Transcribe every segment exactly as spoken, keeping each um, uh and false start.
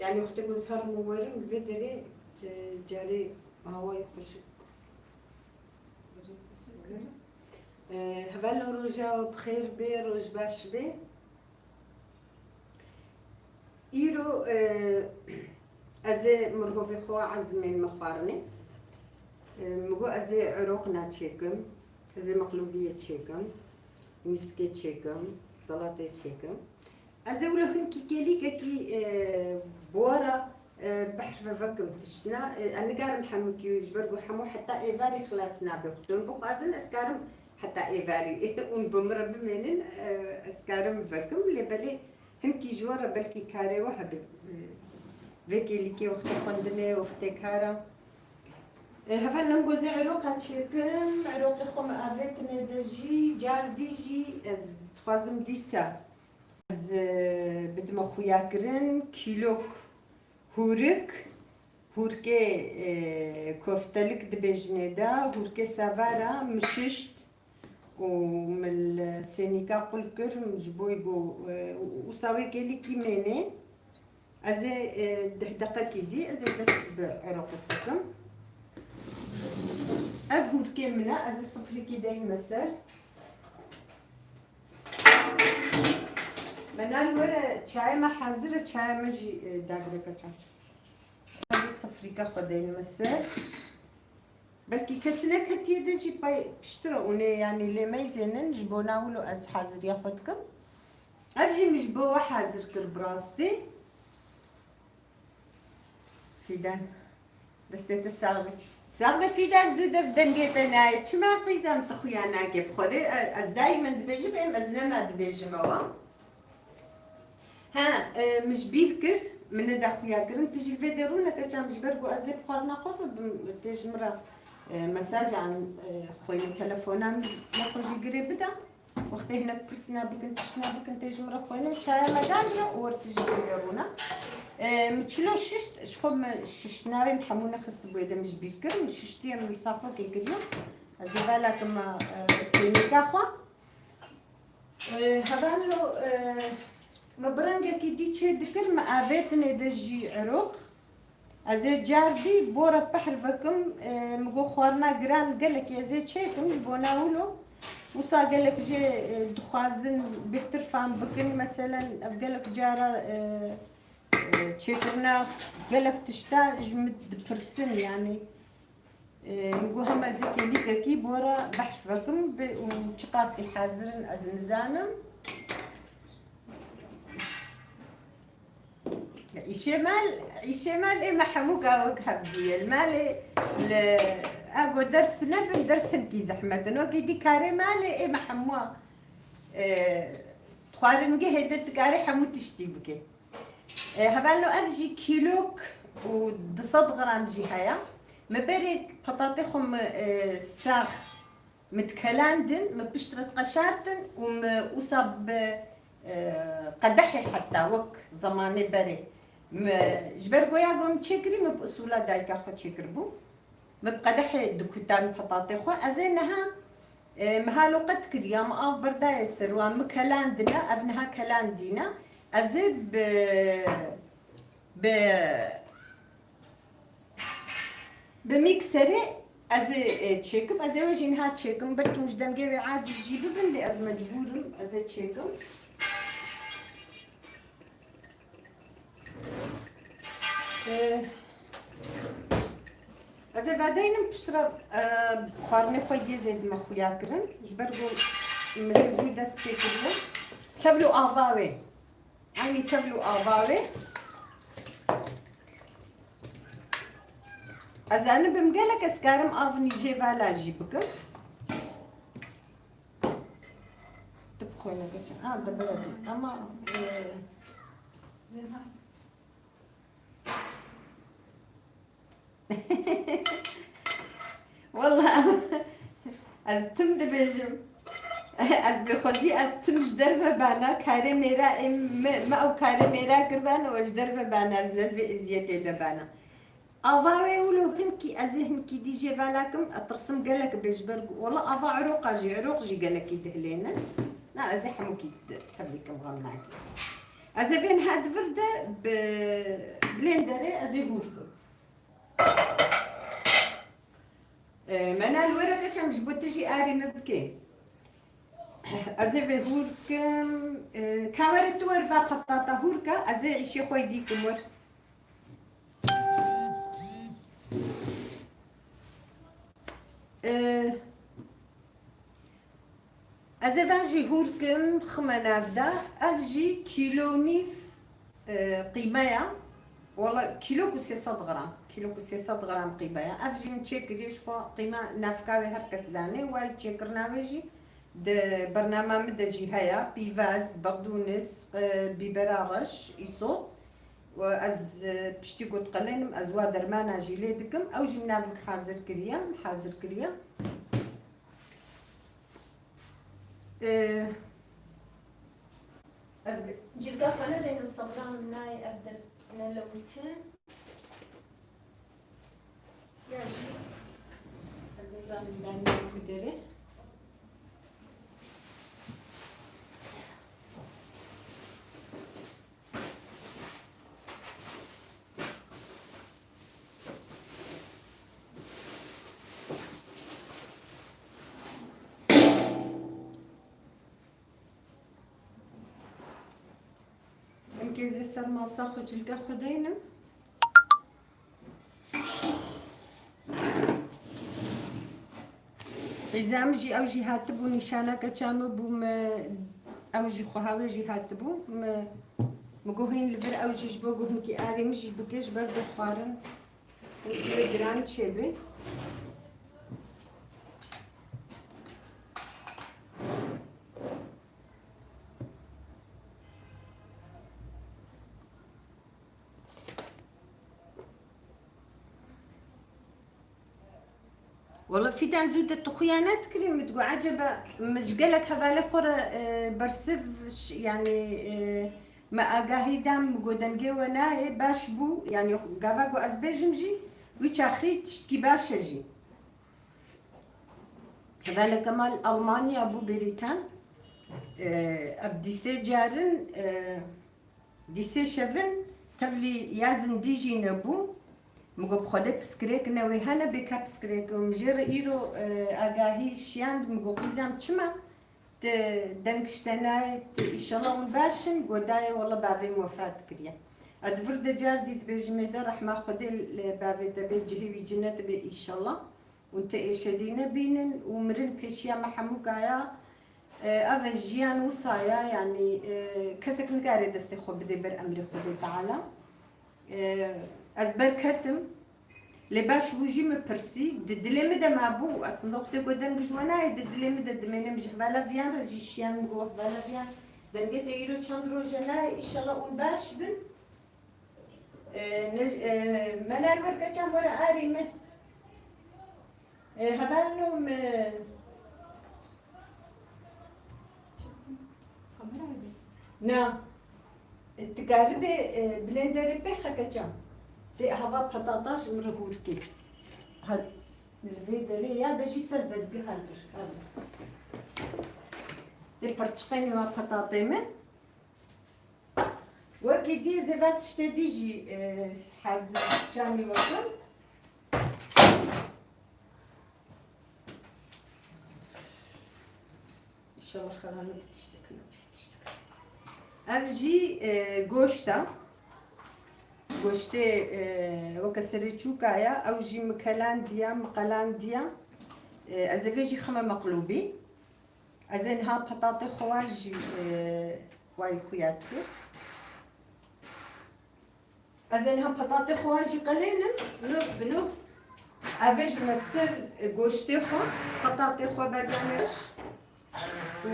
Yani wextê ku ez herim û werim li vê derê, ce-, carê hawayê xweşik. E, hevalno, roja we bi xêr bê, roj baş bê. Îro, e, ez ê mirhovê xwe ezimên min xwarinê. E, min got ez ê eroqna çêkim, ez ê meqlûbiyê çêkim, mîskê çêkim, zelatê çêkim. Ez ê wilo hinkî kêlîkekî, e, bi we re, e, behr ve vekim tiştine. E, ez nikarim hemûkî ji ber ku hemû heta êvarî xilas nabe. Xwe hûn bixwazin, ez karim heta êvarî hûn bi min re bimênin, e, ez karim vekim. Lê belê hinkî ji we re belkî karê we hebe. E, vê kêlîkê wextê xwendinê, wextê kara. E, heval ningozê eroqa çêkim, eroqê xwe min avêtinê de jî, car dî jî ez dixwazim dîsa. Ez, e, bidime xuyakirin, kîlok hûrik, hûrkê, e, koftelik dibêjinê de, hûrkê savara, mişişt û min li sênîka qul kir, ji bo ku, e, wisa wê kêlîkî mênê. Ez ê, e, deh deqekî dî, ez ê dest bi eroqê bikim. Ev hûrkê min e, ez ê sifrîkî deyme ser. Menal were, çaya me hazir e, çaya me jî, e, dagireke çar. Ez ê sifrîka xwe deyme ser. Belkî kesine ketiye de jî pey piştir e ûnê, yanî lê meyzênin, ji bona wilo ez haziriya xwe dikim. Ev jî min ji bo we hazir kir bi rastî. Fîdan. Destê te sax be. Sax be Fîdan, zû de dengê te nayê. Çima qîza min tu xuya nake bi Xwedê? E, ez daîmen dibêjim, êm ez nema dibêjim ewa. Ha, e, min ji bîr kir, min neda xuya kirin. Tu jî li vê derû neke çam ji ber ku ez ê bi xwarina xwe ve bim, tê ji min re, e, mesajan, e, xwêne telefona min, ya xwe jî girê bida. Wextê hinek pirsina bikin, tiştina bikin, tê ji min re xwêne, çaya me dan re û wer tijî bide rûna. E, min çilo şişt, ji xwe min şişt navê min hemû nexistibûyê de min ji bîr kir, min şiştiye min safokê kiriye. Ez ê vala kim, e, sênîka xwe. E, hevalno, e, min bi rengekî dî çê dikir, min avêtinê de jî eroq. Ez ê car dî bora pehr vekim, e, min got xwarina giran gelekî ez ê çêkim ji bona wilo. Wisa gelek jê, e, dixwazin bêhtir fam bikin. Meselen, ev gelek cara, e, e, çêkirina gelek tişta ji min dipirsin, yanî, e, min got hema ez ê kêlîkekî bora behr vekim bi û çiqasî hazir in ez nizanim. Îşê mal, îşê mal ê me hemû gawik hevdî ye. Li malê li, ego ders nebin, ders hinkî zehmet in. Wekî dî karê malê ê me hemû, e, xwaringehê de dikarê hemû tiştî bike. E, hevalno ev jî kîlok û du sed gram jî heye. Me berê petatê xwe me, e, sax Min dikelandin, min piştre diqeşartin û min wisa bi, e, qedehê heta wek zemanê berê. Min, ji ber goya ku min çêkirî, min bi usûla dayika xwe çêkiribû. Min bi qedehê dikutan petatê xwe. Ez ê niha, e, min halo qet kiriya, min av berdayê ser wan, min kelandine, ev niha kelandîne. Ez ê bi, bi Bi mîkserê ez ê, e, çêkim, ez ê wê jî niha çêkim. Belkî hûn ji dengê wê aciz jî bibin, lê ez mecbûr im, ez ê çêkim. E, ez ê vedeynim piştre, e, xwarinê xwe yê zêdime xuya kirin. Ji ber ku min hê zû dest pê kiriye. Tevlo ava wê. Eynî tevl û ava wê. Ez anibim gelek, ez karim av nîjê vala jî bikim. Tu bi xwe neke çi? Ha, de bere bî. Ama, e, Wallah, ez tim dibêjim. Ez bi xwezî, ez tim ji derve bana, karê mêra ê me, me ew karê mêra kiribana, we ji derve bana, ez ne di vê eziyetê de bana. Ava wê wilo hinkî, ez ê hinkî dî jê vala kim, ez tirsim gelek bê ji ber ku, wallah, ava eroqa jî, eroq jî gelekî dihilênin. Na, ez ê hemûkî tevlî kim, xem nake. Ez ê vê niha di vir de bi, blenderê ez ê hûr kim. E, Menal, were keçem ji bo tu jî arê min bike. Ez ê vê hûr kim. E, ka were tu wer va patata hûr ke, ez ê îşê xwe dî kim wer. E, Ez ê van jî hûr kim, xime nav de. Ev jî kîlo nîv, e, qîme ya. Wala kîlo ku sê sed gram. Kîlo ku sê sed gram qîme ya. Ev jî min çêkiriye ji xwe qîme navka wê her kes zane. Way çêkirina wê jî di bernama min de jî heye. Pîvaz, bexdûnis, e, bîbera reş, îsot. Û ez, e, piştî ku diqelênim, ez wa dermana jî lê dikim. Ew jî min navik hazir kiriye, hazir kiriye. Ee, ez bi-, cilka xwe nedênim, sebra min nayê ev der nelewite. Ya jî, ez nizanim ben ne ku derê. Em kê zê ser masa xwe cilka xwe deynim. Qîza min jî ew jî hatibû nîşaneke çamin bû min, ew jî xweha wê jî hatibû. Min, min got hîn li vir ew jî ji bo ku hinkî arê min jî bike ji ber ku xwarin hinkî wê giran çêbe. Wala Fîdan zû de tu xuya nedikirî, min digot, eceba min ji gelek hevalê xwe re, e, bersiv ş-, yanî, e, me agahî dan, min got dengê we nayê, baş bû, yanî gava ku ez bêjim jî, wî çaxî tiştkî baş e jî. Hevaleke mal Almanya bû, Bêrîtan, e, ev dîsê carin, e, Dîsê şevin tevlî ya zindî jî nebû. Min got, bi Xwedê piskirêk ne wê hene, bê ka piskirêk. Min jê re îro, e, agahî şiyand, min got, qîzem çima tu deng ji te nayê, tu îşallah hûn baş in? Got, dayê, wela bavê min wefat kiriye. Ez di vir de car dî dibêjim ê de, rehma Xwedê li bavê te bê, cihê wî cinet bê îşallah. Hûn ti êşedî nebînin û mirin pêşiya me hemûka ya. E, ev e jiyan wisa ya, yanî, e, kesek nikare destê xwe bide ber emrê Xwedê Teala. E, ez berketim. Lê baş bû jî min pirsî, di dilê min de mabû. Aslında wextê ku deng ji we nayê, di dilê min de dimênim ji hevala viyan re jî şiyan min got, hevala viyan, dengê te îro çend roj e nayê, îşallah hûn baş bin. E, ne, e, Menal, wer keçan were arî min. E, hevalno min. Na. E, tu karibê, e, blenderê pê xekeçan. Tê hava petata ji min re hûr kê. Ha, li vê derê ya de jî ser dezgeh hevir, hevir. Tê perçiqenê wa petatê min. Wekî dî ez ê va tiştê dî jî, e, hezir şanî wekim. Înşallah xeranî bi tiştek, bi tiştek. Ev jî, e, goşt e. Goştê, e, weke serê çûka ye. Ew jî mikelandiye, miqelandiye. E, ez ê vê jî xime meqlûbî. Ez ê niha petatê xwe wa jî, e, wayî xuya dike. Ez ê niha petatê xwe wa jî qelênim, nûf bi nûf. Ev ê ji me ser goştê xwe, petatê xwe berdanê û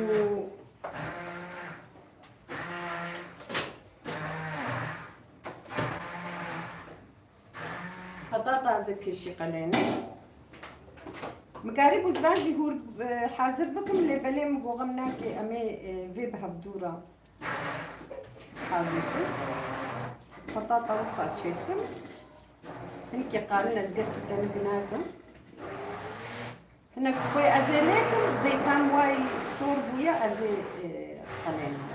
Petata ez ê pêşî qelênim. Min karîbû ez va jî hûr, e, hazir bikim, lê belê min got xem nake, em ê, e, vê bi hevdû re hazir bikin. Petata wisa çêdikim. Hinkê qalin ez gelkî tenik nakim. Hinek xwe ez ê lêkim, zeytan wayî sor bûye, ez ê, e, qelênim.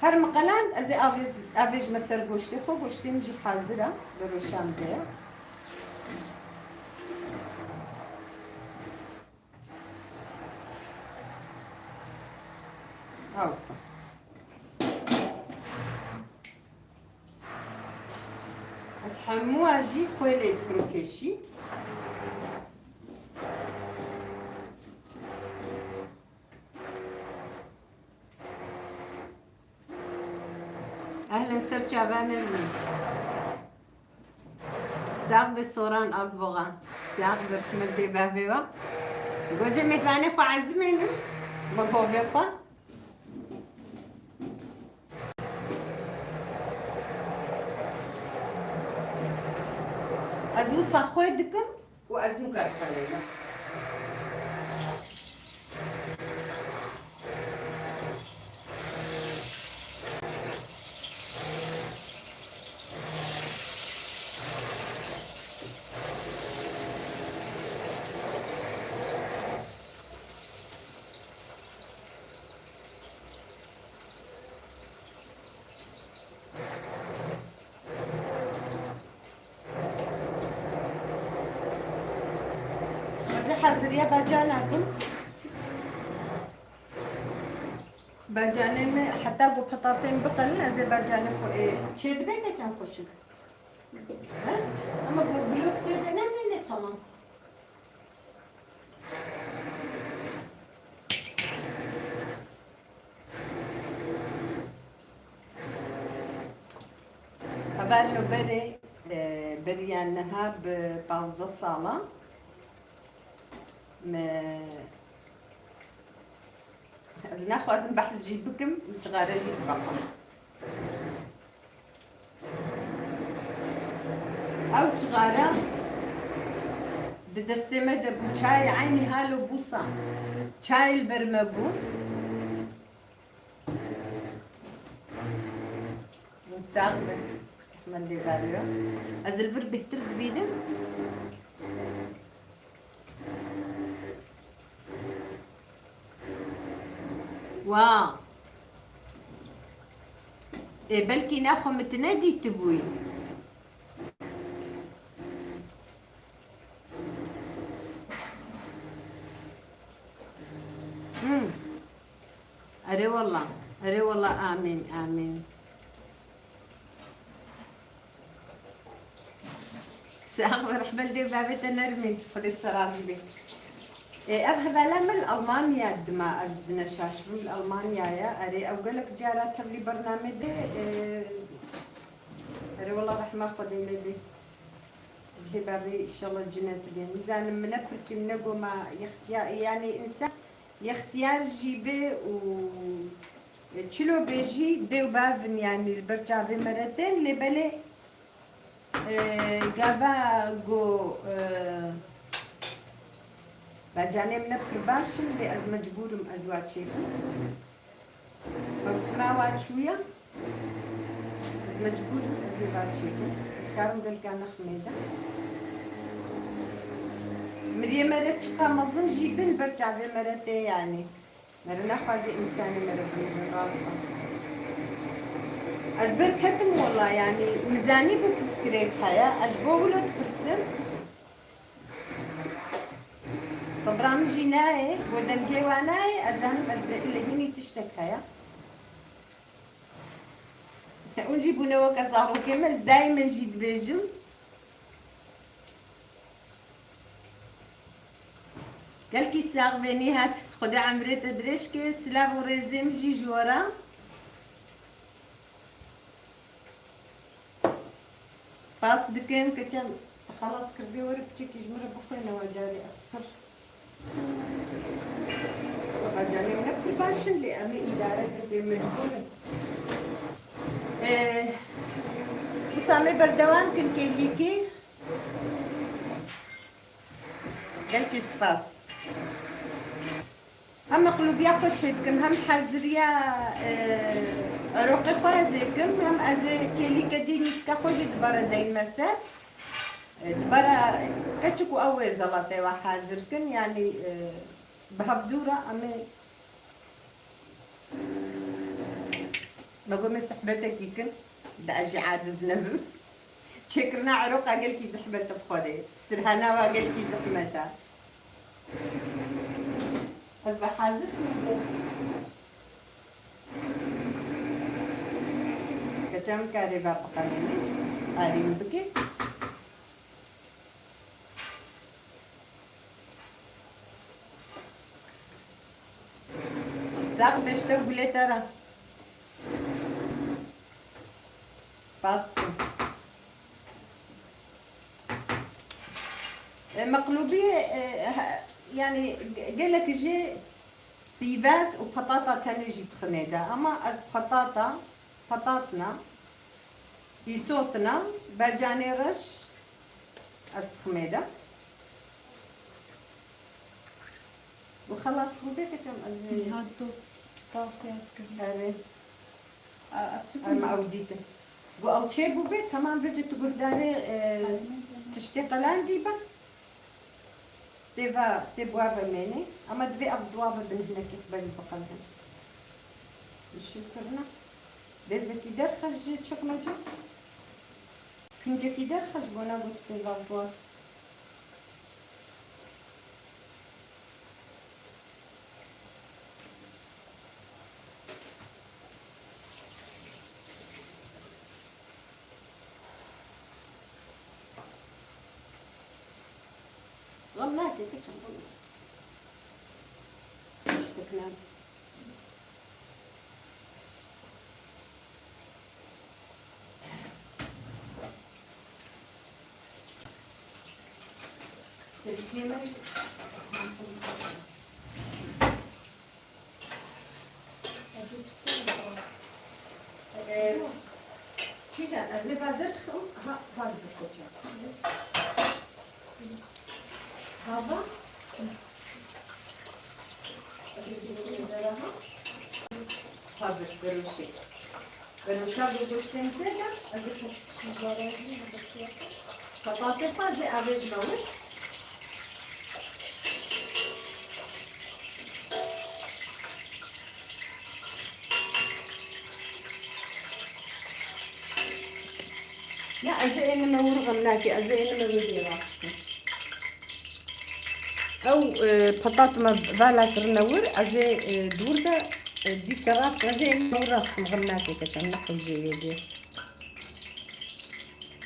Her miqeland ez ê avêj-, avêjime ser goştê xwe, goştê min jî hazir e, bi roşan de ye. Awsa. Ez hemûa jî xwê lê dikim pêşî. Ehlen ser çava Nermîn. Sax be Soran Alboxa. Sax be Hikmetê bavê wa. Gozê mêvanê xwe ezimênim. Me govê xwe. Ez wisa xwê dikim û ez nûka dixeleyim. Ez ê haziriya bacana kim. Bacanê me heta ku petatên biqelin, ez ê bacanê xwe ê çê dibe keçan xweşik. He? Ama bu blok tê de ne, ne, ne, tamam. Heval li berê, e, beriya niha bi pazdeh sala me, ez naxwazim behs jî bikim, cixare jî dibexim. Ew cixare di destê me de bû, çayê eynî halo bûsa. Çayê li ber me bû. Hûn sax bin. Hikmet dê beriya. Ez li vir bêhtir dibînim. Wa. Ê, belkî nexwe min tine dîtibûyî. Hmm. Erê wela. Erê wela, amîn, amîn. Sax be, rehmet dê bavê te Nermîn. Xwedê ji te razî be. Ê, ev hevala min li Almanya dima ez ne şaş bim, li Almanya ye. Erê, ew gelek cara tevlî bernamê de, ê, erê wela rehma Xwedê lê bê. Cihê bavê înşallah cinet bê. Nizanim min nepirsî, min negoma yextiya, yanî însan yextiyar jî bê û çilo bê jî dê û bav in, yanî li ber çavê me re tên, lê belê, e, gava go, e, bacanê min ne pir baş in, lê ez mecbûr im ez wa çêkim. Mewsima wa çûye, ez mecbûr im ez ê va çêkim. Ez karim gelka nexmê de. Miriyê me re çiqa mezin jî bin ber çavê me re tê, yanî. Me re nexwaze însanê me re binêrin, rast e. Ez ber ketim wela, yanî min zanîbû pirsgirêk heye, ez ji bo wilo dipirsim. Sebra min jî nayê, bo dengê wa nayê, ez zanim ez de ile hînî tiştek heye. Hûn jî bûne weke zarokê me, ez dayîmen jî dibêjim. Gelkî sax be Nîhat, Xwedê emrê te dirêj ke, silav û rêzê min jî ji we re. Spas dikim ke çend xelas kirdê were piçekî ji min re bixwêne, wa carê ez pir. Bacanê min ne pir baş in, lê em ê îdare bibê, mecbûr in. Ee, wisa me berdewam kin kêlîkê. Gelkî spas. Hem meqlûbiya xwe çêdikim, hem heziriya, e, eroqê xwe ez ê kim, hem ez ê kêlîke dî nîska xwe jî dibare deyme ser. E, dibare keçik û ew ê zelatê we hazir kin, yanî, e, bi hevdû re em ê Me got me sohbetekî kin, de ez jî aciz nebim. Çêkirina eroqa gelkî zehmet e bi Xwedê. Stirhana wa gelkî zehmet e. Ez ve hazir kim. Keçem karê ve biqelêne. Arîn bike. Sax beşte gulê te re. Spas dikim. E, meqlûbiyê, e, he, yanî ge-, gelek jê pîvaz û petata tenê jî dixinê de. Ama ez petata, petatna, îsotina, bercanê reş ez diximê de. Û xelas bû bê keçem ez ê Niha dost tasê ez kirim. Erê. A, ez çi Em bikim? Ew dîtin. Got ew çê bû bê, temam vêce tu guhdarê, e, Aynen. Tiştê qelandî be. Tê va, tê bi wa ve mênê. Ama divê ev ziwa ve bin hinekî xwe berî biqelin. Şil kirina. Bezekî derxe ji çiqmece. Kincekî derxe ji bona got pêvazoa. Wan nake keçim wan. Tiştek nake. Ee, Kîjan, ez ê va derxim, ha, ha, dikoça. Hava? Hazir, beroşê. Beroşa bi goştên tê de, ez ê petatê xwe ez ê avêjime wir. Ya, ez ê ênime wir xem nakê, ez ê ênime wir jê rast kim. Ew, e, petat me vala kirine wir, ez ê, e, di wir de, e, dîse rast, ez ê ênime wir rast kim, xem nakê keçem, ne qewzê yê dê.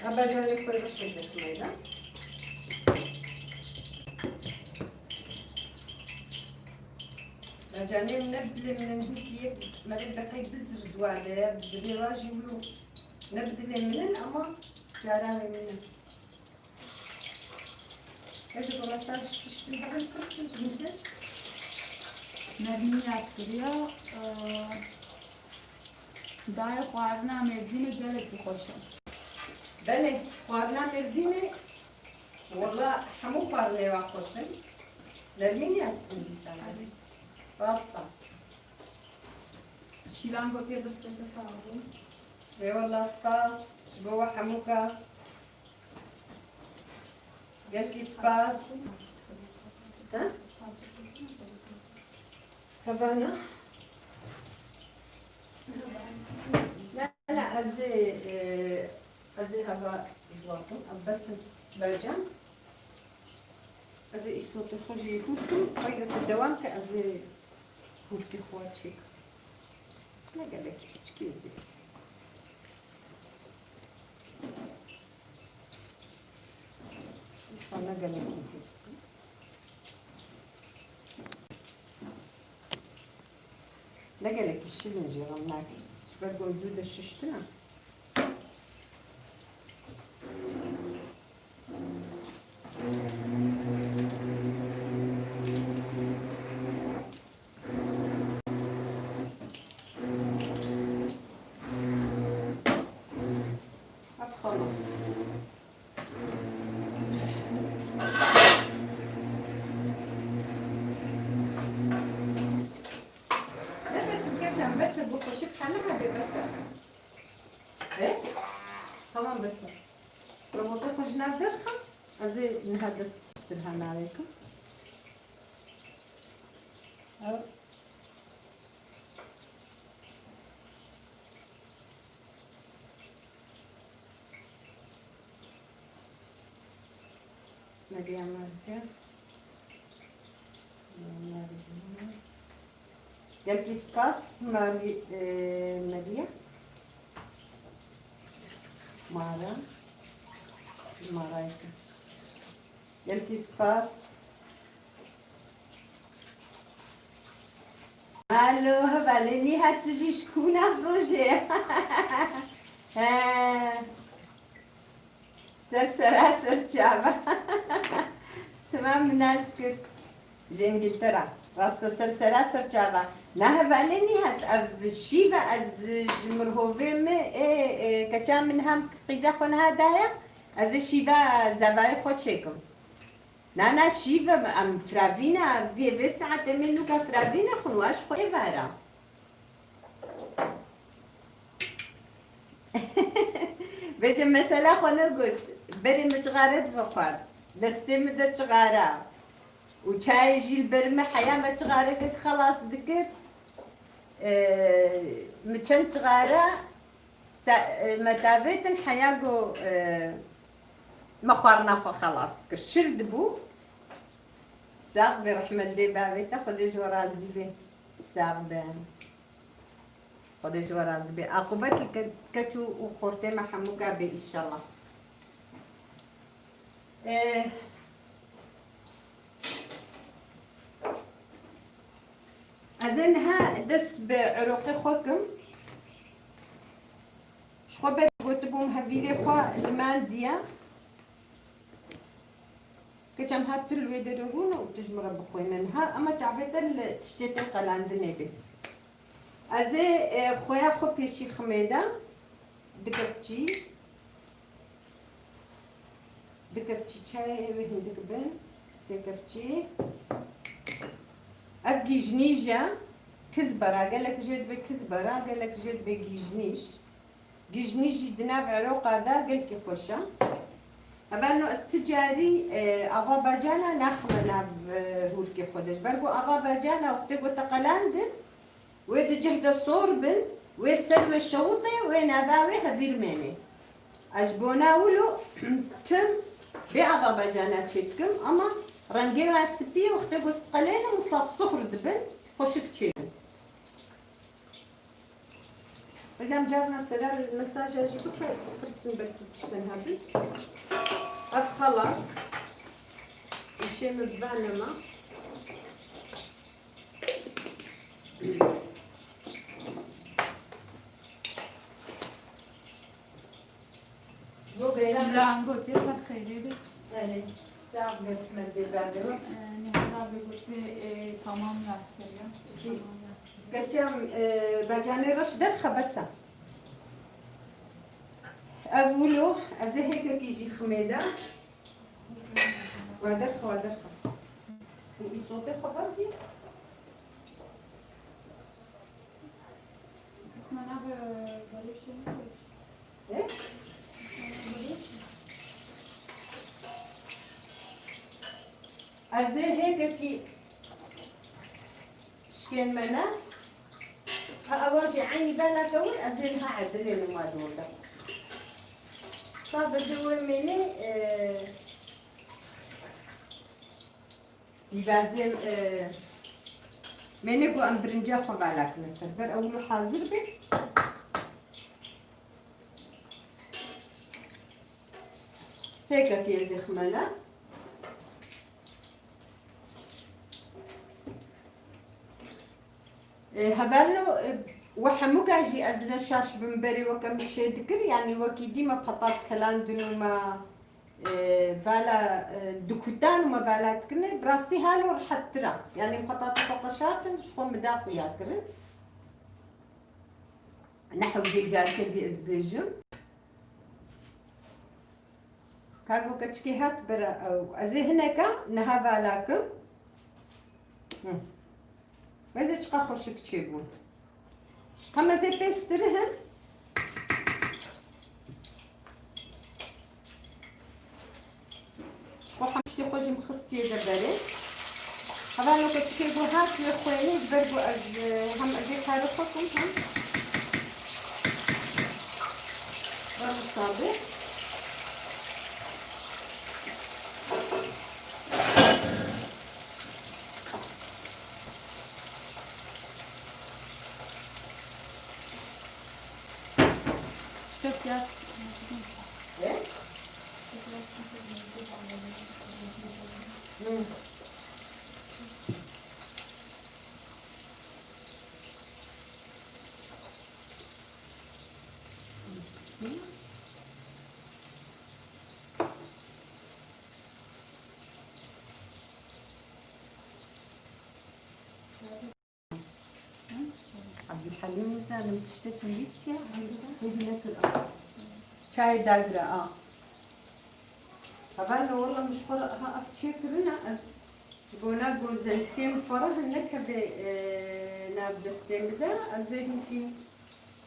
Aba canê xwe reş ez ê ximeyda. Bacanê min ne bi dilê min in, hinkî yek merê beqey bizir duwade, bizirê wa jî wilo. Ne bi dilê min in, ama caranê min in. Ez ê gona ser ji tiştin hebin pirsin, ji min de. Nermî yad kiriya, e, dayê xwarina Mêrdînê gelekî xweş e. Belê, xwarina Mêrdînê Wela hemû xwarinê wa xweş in. Nermîn ya spîn dîsa ne. Erê. Rast e. Şîlan gotê desteke sax bû. Ê wela spas ji bo we hemûka. Gelkî spas. Ha? Hevana. Ne, ne, ez ê, e, ez ê heva ziwatim. Ev besin bercan. Ez ê îsotê xwe jî hûr kim. Xweyde tu dewam ke ez ê hûrkê xwe çêkim. Ne gelekî piçkî ez ê. Dîsa ne gelekî hûr kim. Ne gelekî şil in jê, xem nake. Ji ber ku em zû de şiştin e. Ev xelas. Ne bes in keçan, bes e, bu xweşik hene hebe bes e. He? Tamam, bes e. Robotê xwe ji nav derxim, ez ê niha dest pistir henarekim. Ew. Meriya Merke. Gelkî spas Mari-, e, Meriya. Mara. Marayka. Gelkî spas. Alo, hevalê Nîhat, tu jî ji ku nav rojê? He. Ser sera ser çava. Temam, min nas kir. Ji Îngiltera. Rast e, ser sera ser çava. Na hevalê Nîhat, ev şîv e, ez ji mirhovê min, ê, ê, keça min hem qîza xwe niha daye, ez ê şîva zevayê xwe çêkim. Na, na, şîv e, em firavîna, vê, vê saetê me nûka firavîna xwe, wan ji xwe ê vera. Vêce mesela xwe negot. Berê min cixare dixwar. Destê min de cixara. Û çayê jî li ber min heya me cixarekek xelas dikir. Ee, min çend cixare te, e, me davêtin heya go, e, me xwarina xwe xelas dikir. Şil dibû. Sax be rehmetê bavê te, Xwedê ji we razî be. Sax be. Xwedê ji we razî be. Aqûbet li ke-, keç û, û xortê me hemûka be înşallah. Eh, ez ê niha dest bi eroqê xwe kim. Ji xwe ber gotibûm hevîrê xwe li mandiya. Keç em hat tu li wê derê rûne û tu ji min re bixwîne. Niha ema çavê te li tiştê tên qelandinê bê. Ez ê, e, xweya xwe pêşî ximê de. Du kevçî. Du kevçî çayê wê hindik bin. Sê kevçî. Ev gîjnîj e. Kizbera. Gelek jê dibe kizbera, gelek jê dibe gîjnîj. Gîjnî jî di nav Eroqa de gelkî xweş e. Hevalno ez ti carî, e, ava bacana naxime nav, e, hûrkê xwe de. Ji ber ku ava bacana wextê ku te qelandin, wê di cih de sor bin, wê ser wê şewitê, wê nava wê hevîr mênê. Ez ji bona wilo tim bê ava bacana çê dikim, ama rengê wan spî ye, wextê ku ez diqelênim wisa suhr dibin, xweşik çêbin. Ez em carna sera li mesaja jî bike, bipirsin belkî tiştin hebin. Ev xelas. Îşê min bi van nema. Bo geyran. Bismillah, em gotiye ser xeyrê be. Erê, sax be, rehmet bê berdewam. Ee, Nihal abi gotiye, e, tamam yaz kiriye. Ki, tamam yaz kiriye. Geçen, e, becanê reş derxe bes e. Ev wilo, ez ê hêkekî jî ximê de. Wa derxe, wa derxe. Û îsotê xwe berdî. Ez ê hêkekî pişkên me ne. Ha, ewa jî eynî bela kewir, ez ê niha edilê min wa dor de. Sadece wê mênê, e, Pîvazê, e, mêne ku em birinca xwe vala kine ser ber, ew li hazir be. Pêkekê ez ê ximela. E, hevalno, e, we hemûka jî ez ne şaş bim berê weke min çê dikir, yanî wekî dî me petat kelandin û me Ee, vala, e, dikutan û me vala dikirine, bi rastî halo rehettir e. Yanî petatê xwe qeşartin, ji xwe mida xuya kirin. Ne hewcê careke dî ez bêjim. Ka go keçikê hat bera ew. Ez ê hineka niha vala kim. Hı. Meze çiqa xweşik çêbû. Hem ez ê pêstirihim. Xwe hem tiştê xwe jî min xistiye de berê. Hevalno keçikê ku hat wê xwênê ji ber ku ez, e, hem ez ê karê xwe kim hem. Ber wisa be. Çok yaz. He? Hı. Abdulhalim, nizanim tiştek nivîsiya, fêhm nekir a. Çayê dagire a. Hevalno, wela min ji xwe re ha ev çêkirine, ez ji bona ku zentîkê min fere hin nekeve, e, nav destê min de, ez ê hinkî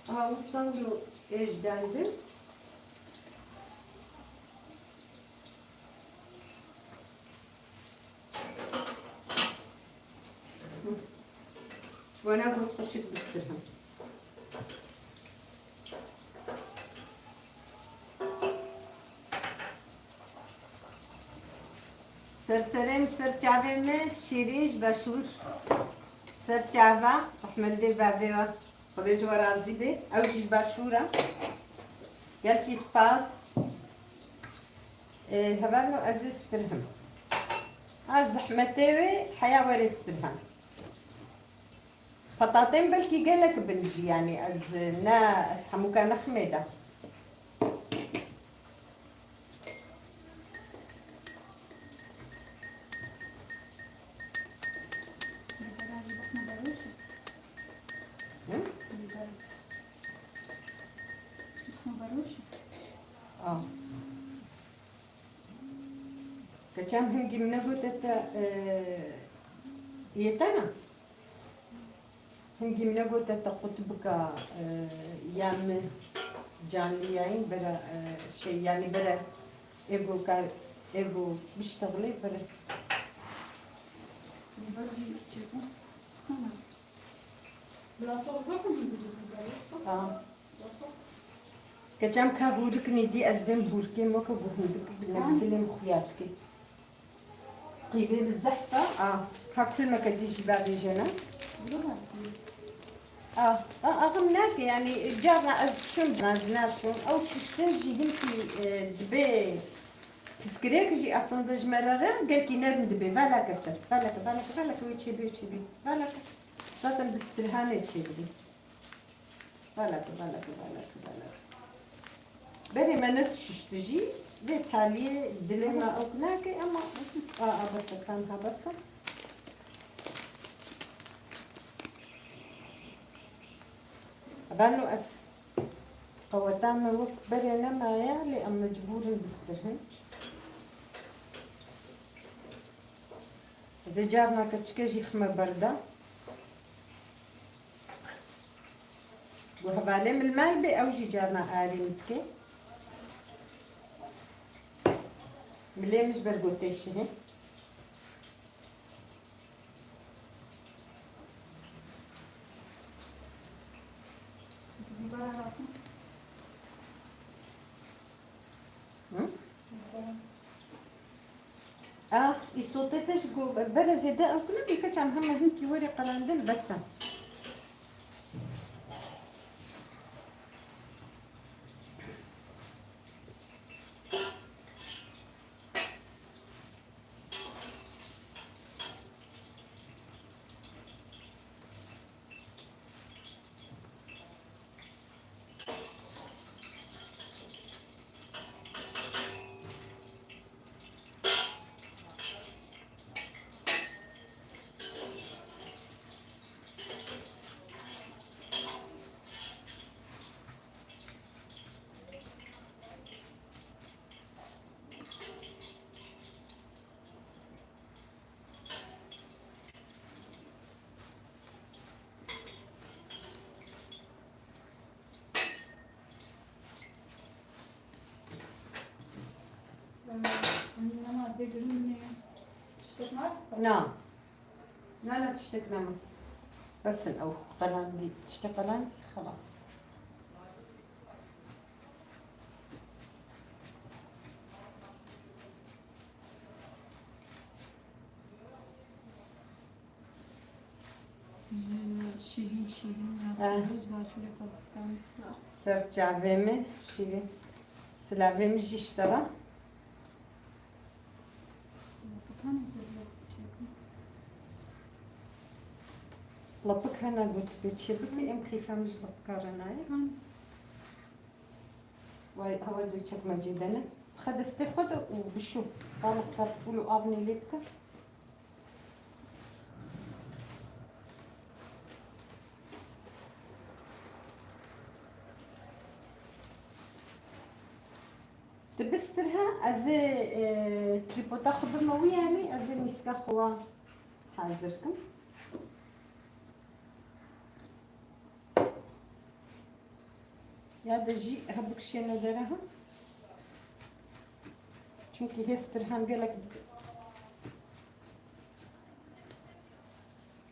ha wisa wilo êj dandin. Ji bona goz xweşik bistirhin. Ser serê min, ser çavê min, şîrîn ji Başûr. Ser çava, rehmetê bavê we. Xwedê ji we razî be. Ew jî ji Başûr e. Gelkî spas. Ê, hevalno, ez ê stirhim. Ha zehmetê wê heya werê stirhem. Petatên belkî gelek bin jî, yanî ez ne, ez hemûka nexmê de. Hı? Ah. Keçan hingî min negote te, e, yê te ne? Hingî min negote te qut bika, e, ya min canliyayîn bere, e, şey, yanî bere ego kar, ego biştexilê bere. Li ber jî çêbû. Tamam. Bila soğuk yok mu? Ha. Yok. Keçem ka hûrik nîdî ez bêm hûrikê me ku bi hundik bi nebdilê min xuya dike. Qîvê li zehf e, a, ka kulmeke dî jî bavêjene. A, a, axim nake, yanî carna ez şûn, ez naşûn. Ew şiştin jî hinkî, e, dibe piskirêk jî aslında ji me re re gelkî nerm dibe. Veleke ser, veleke, veleke, veleke wê çêbê, wê çêbê. Veleke. Zaten bi stirhanê çêdibê. Veleke, veleke, veleke, veleke. Berê me nedişişti jî, vê taliyê dilê me ew nake, ama a, a bes e, kan ha bes e. Beno ez qeweta me wek berê nemaye, lê em mecbûr in bistirhin. Ez ê carna keçike jî xime berda. Ku hevalê min li mal bê, ew jî carna arî min dike. Milê min ji ber gotê şihê. Hı? Ah, îsotê te ji ku bere zêde ew ku nebî, keçan heme hinkî werê qelandin bes e. Na. Na, na, tiştek nema. Bes in ew qelandî, tiştê qelandî, xelas. Şîrîn, Şîrîn ya, eh, roj başûrê Kurdistan bistara. Ser çavê min şîrîn. Silavê min jî ji te re. Lapik hene got bê çê bike, em keyfa min ji lapika re nayê. Vay, hewa dû çekmecê de ne. Bixe destê xwe de û bişû. Salix qerpûl û avnê lê bike. Dibistir he, ez ê, e, trîpoda xwe bime wî yanî, ez ê mîska xwe hazir kim. Ya de jî hebûk şêne dere ha. Çimkî hêstir hem gelek dike.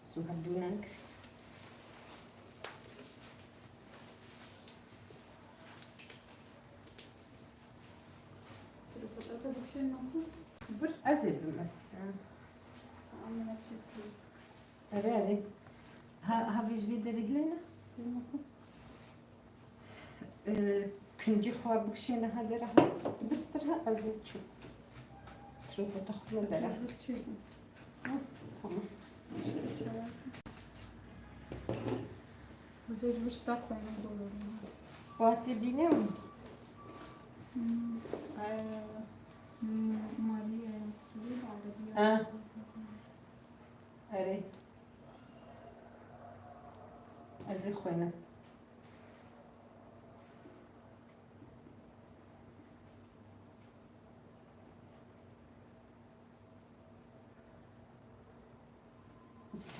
Su hebûnan kir. Bir. Ez ê bim ez. Ama ne şey. Erê, erê. Ha, ha vê ji vê derê hilê ne? Ee, kincî xwe bikişêne ha dera ha. Bistir ha, ez ê çû. Trokota xwe dera. Tamam. Zêr wişta xwe ne doğru. Fatê bîne mi? Hmm. Ee, hmm, Maria Yastığı, Arabiya. Ha. Erê. Ez ê xwînim.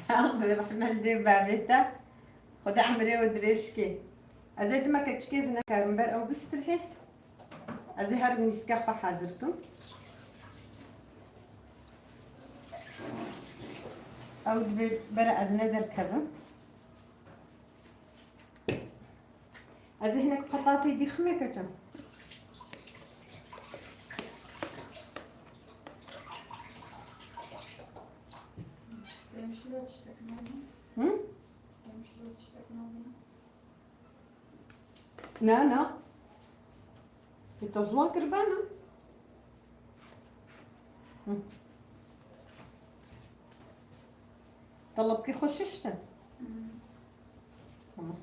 Sax be, rehme li dê bavê te. Xweda emrê we dirêj kê. Ez ê dime keçikê zî nekarim ber ew bistirhê. Ez ê herim nîska xwe hazir kim. Ew dibê bere ez nederkevim. Ez ê hinek petatê dîximê keçim. Stêm şilo tiştek nabî? Hı? Stêm şilo tiştek nabî? Na, na. Ê te ziwan kiribana? Hı. Te lapkê xwe şiştin? Hı. Tamam.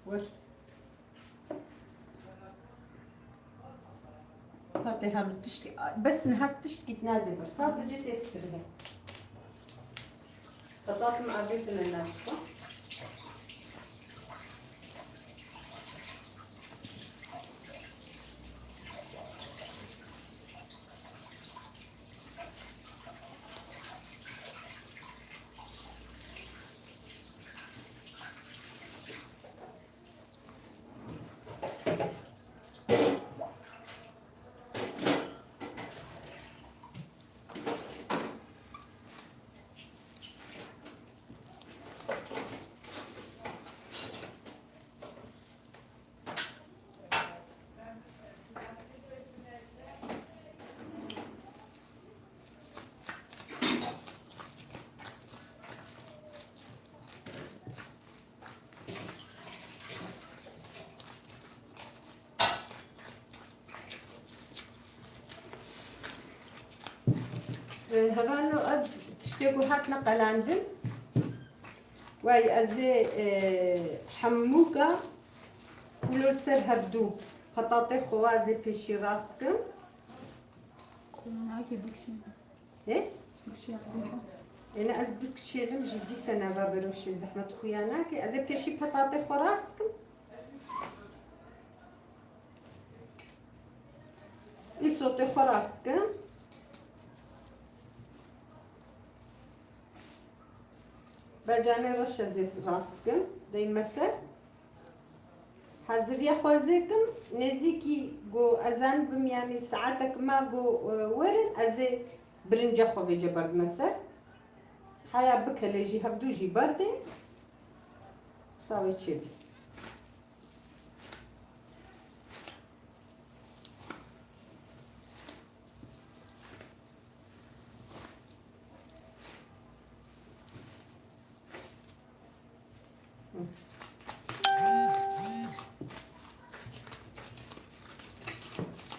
Wer. Hate hemû tiştî, bes niha tiştkî nadê ber. Sadece tê stirhe. Petatım avêtine naçika. Ee, hevalno ev tiştê ku hatine qelandin. Wey ez ê, e, hemûka kulo li ser hevdû. Petatê xwe ez ê pêşî rast kim. Kulonakê bikişîne. Ê? Bikişîne. Êne ez bikişêlim jî dîse nava beroşê zehmet xuya nake. Ez ê pêşî petatê xwe rast kim. Îsotê xwe rast kim. Becanê reş ez ê rast kim. Deyme ser. Haziriya xwe ez ê kim. Nêzîkî ku ezan bim, yanî saetek ma ku, e, werin, ez ê birinca xwe vêce berdime ser. Haya bike lê jî hevdû jî berdê. Wisa wê çêbî.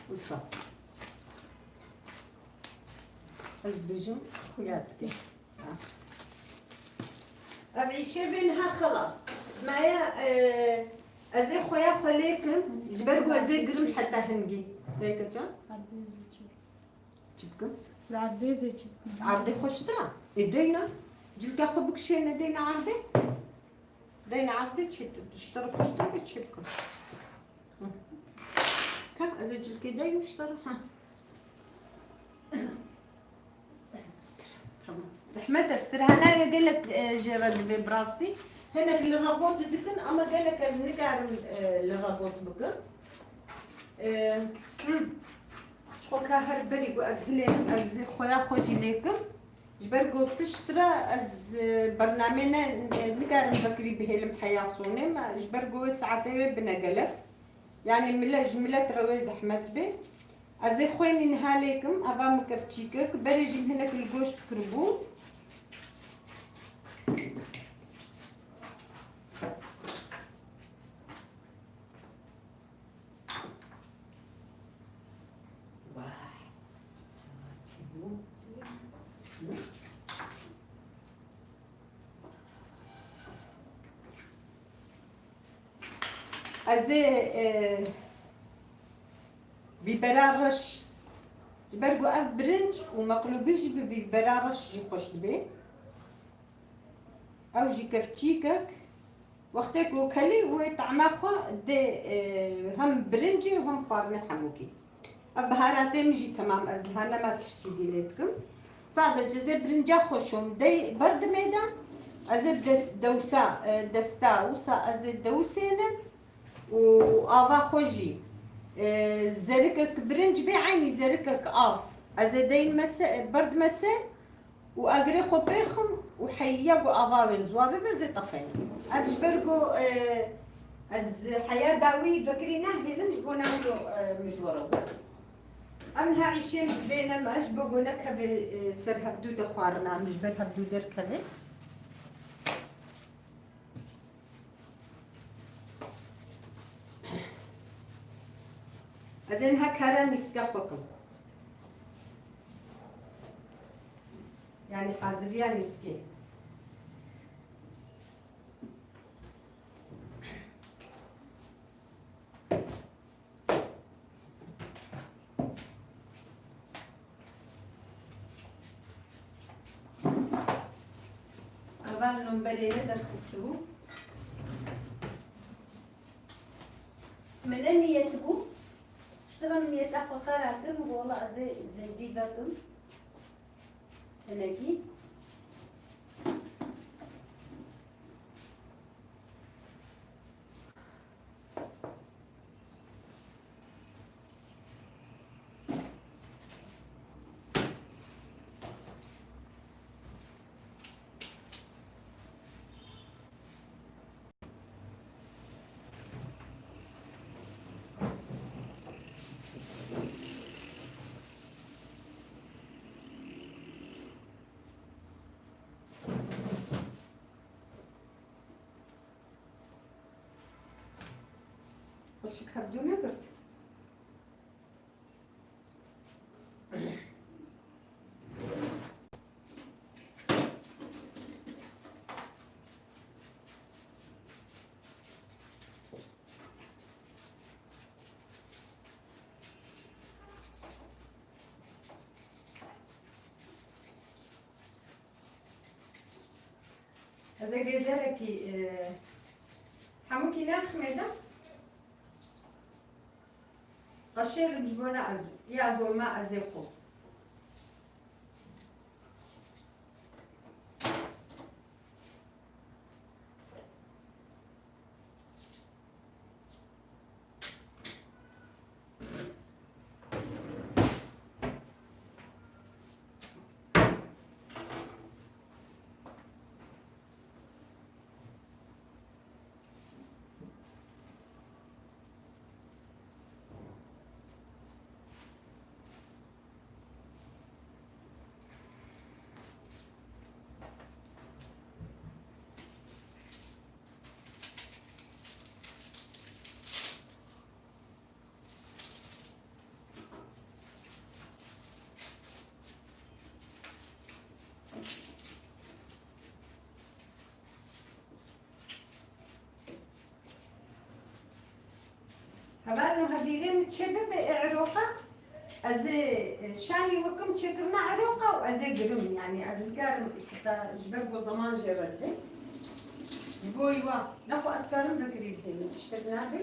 Wisa. Ez dibêjim, xuya dike. Ha. Ev îşê vê niha xelas. Maya, e, ez ê xuya xwe lê kim, ji ber ku ez ê girim heta hingî. Dayika can? Çi bikim? Li erdê zê çi bikim? Erdê xweştir e. Ê deyna. Cilka xwe bikişêne deyna erdê. Deyna erdê çi tu, ji te re xweştir be çi bikim? Hı. Ka ez ê cilkê deyim ji te re. Ha. Stir. Tamam. Zehmet e, stir. Hene gelek, e, jê re divê bi rastî. Hinek li robot dikin ama gelek ez nikarim, e, li robot bikim. E, hı. Ji xwe ka her berî ku ez hilênim, ez xuya xwe jî lêkim. Ji ber ku piştre ez, e, bernamê ne, e, nikarim vekirî bihêlim heya sonê me, ji ber ku wê saetê wê bine gelek. Yanî mile-, ji milet re wê zehmet bê. Ez ê xwênî niha lêkim, eva min kevçîkek, berê jî min hinek li goşt kiribû. Wah. Ez ê, e, bîbera reş, ji ber ku ev birinc û meqlûbî jî bi bîbera reş jî xweş dibê. Ew jî kevçîkek, wextê ku kelî wê tehma xwe dê, e, hem birincê û hem xwarinê hemûkî. Ev biharatê min jî temam, ez niha nema tiştkî dî lê dikim. Sadece ez ê birinca xwe şom dey berdimê de, ez ê des-, dewsa, e, desta, wisa ez ê dewisênim û ava xwe jî, e, zerikek birinc bê, eynî zerikek av. Ez ê deyn mese, berd mese, û agirê xwe pêxim û heyiya ku ava wê ziwa bibe, zê tefeynim. Ev ji ber ku, e, ez heya dawî vekirî nahêlim, ji bona wilo, e, min ji we re got. Em niha îşên bi vê nema, ji bo ku nekeve, e, ser hevdû de xwarina, em ji ber hevdû derkeve. Ez ê niha kara nîska xwe kim. Yanî haziriya nîskê. Heval nomberê ne derxistibû. Min ne niyet bû. Piştre min niyeta xwe xera kir, min got, wela ez ê zêdî vekim. Hinekî. Xweşik hevdû negirt. Ez ê gêzerekî, e, hemûkî nexmê de. Qeşêrim ji bona ez, ya goma ez ê xwe. Hevalno, hevîrê min çê bibe ê eroqa, ez ê, e, şanî wekim çêkirina eroqa û ez ê girim, yanî ez nikarim heta ji ber ku zeman jê re didê. Ji bo wa, nexwe ez karim vekirî bidê, min tiştek nabe.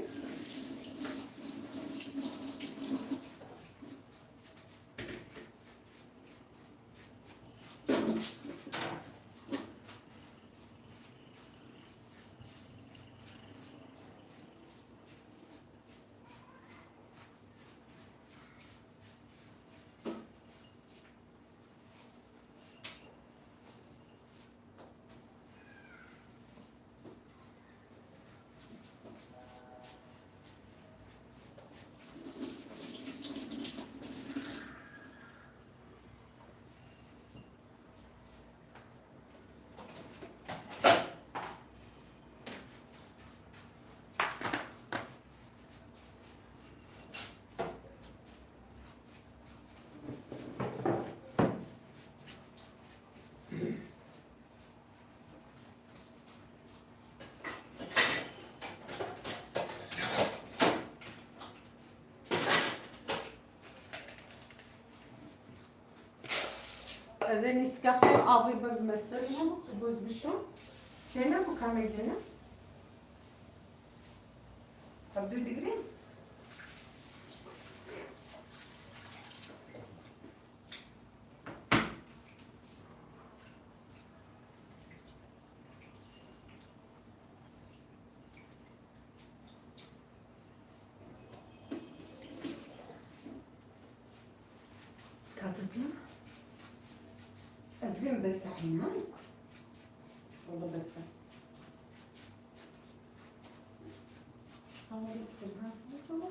Ez ê nîskexê avê bibime ser û boz bişo. Çêne ku kamê dine. Hevdû digirî. Katıcı. Ez bim besa inan. Oldu besa. Ama istedim. Tamam. Tamam.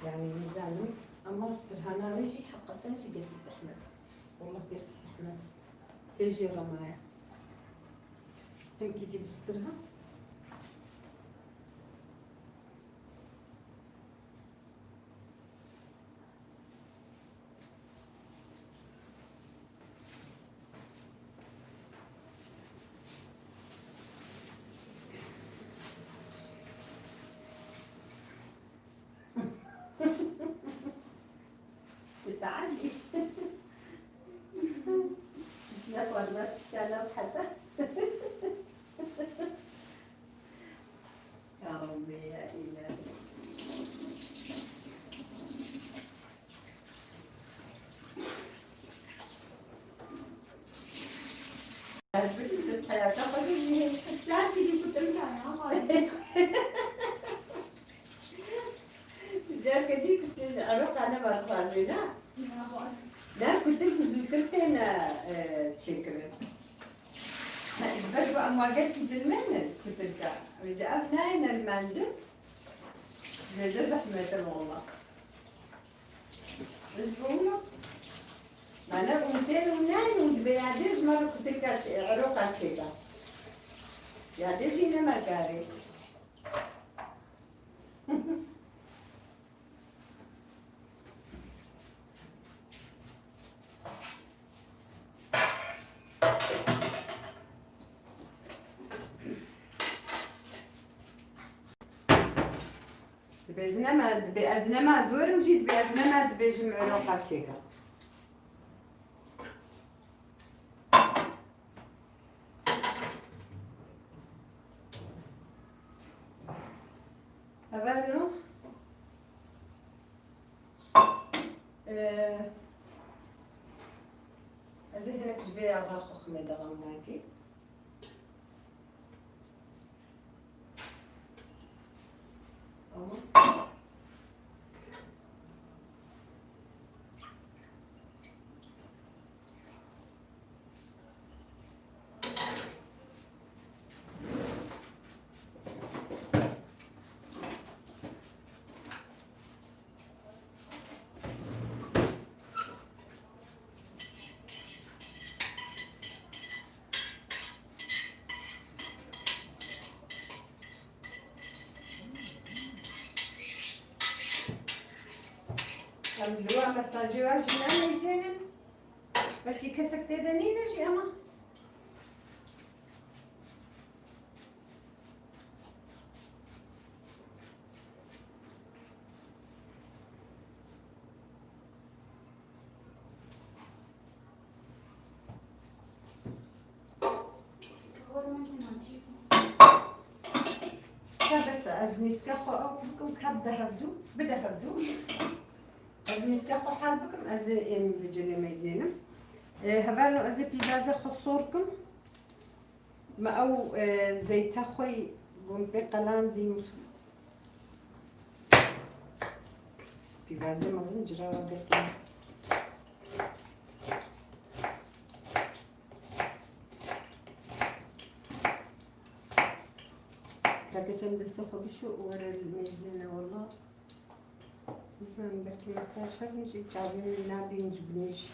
Yanî nizanim, ama strihana wê jî heqeten jî gelkî zehmet. Wallah gelkî zehmet. Hê jê re maye. Hemkî dî bi strih e. تعالي. تشنق ولا تشكى لو حتى. يا ربي يا إلهي. Careke dî ku tê eroqa nema dixwazê, ne? Ne, kutir ku zûtir têne, e, çêkirin. Ji ber ku em wa gelkî dilmên in kutirka. Ji ev nayêne li mendin. Zêde zehmet e walla. Ji bo wilo. Mane û tên û nayên û dibe yadê ji me re kutirka çê-, eroqa çêka. Yadê jî nema karê. Dibe ez nema, dibe ez nema zorim jî, dibe ez nema dibêjim eroqa çêka. Hevalno, e, ez ê hinek ji vê ava xwe ximê de xemnakê. Tamam. Li wa mesajê wa jî nameyzênin. Belkî kesek tê de nîne jî, ema. Ka bes e, ez nîska xwe ew bikim, ka bide hevdû, bide hevdû. Ez nîska xwe hal bikim, ez ê êm vêcelê meyzênim. E, hevalno ez ê pîvaze xwe sor kim. Me ew, e, zeyta xwe yî bûn pê qelandî min xist. Pîvazê mezin cira we derkeve. Kake çem destê xwe bişo û were li mêzê ne wela. Nizanim belkî mesaj hebin jî çavên min nabînin ji binê jî.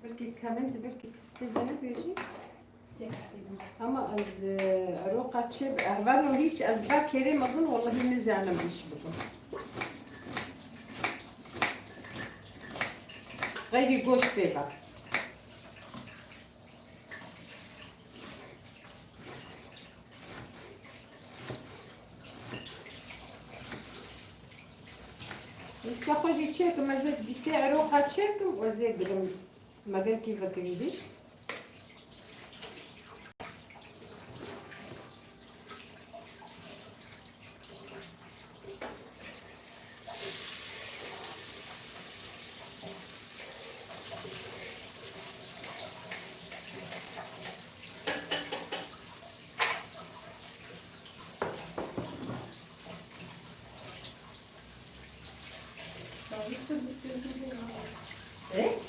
Belkî kemên zî belkî kistê de nebêjî. Sê kistê de. Ama ez, e, eroqa çê bi, ehveno hiç ez ba kêrê mezin wellahî nizanim iş bikim. Xeyrî goş pê be. Lîsta xwe jî çêkim, ez ê dîsê eroqa çêkim û ez ê girim. Me gelkî vekirî dîşt. E?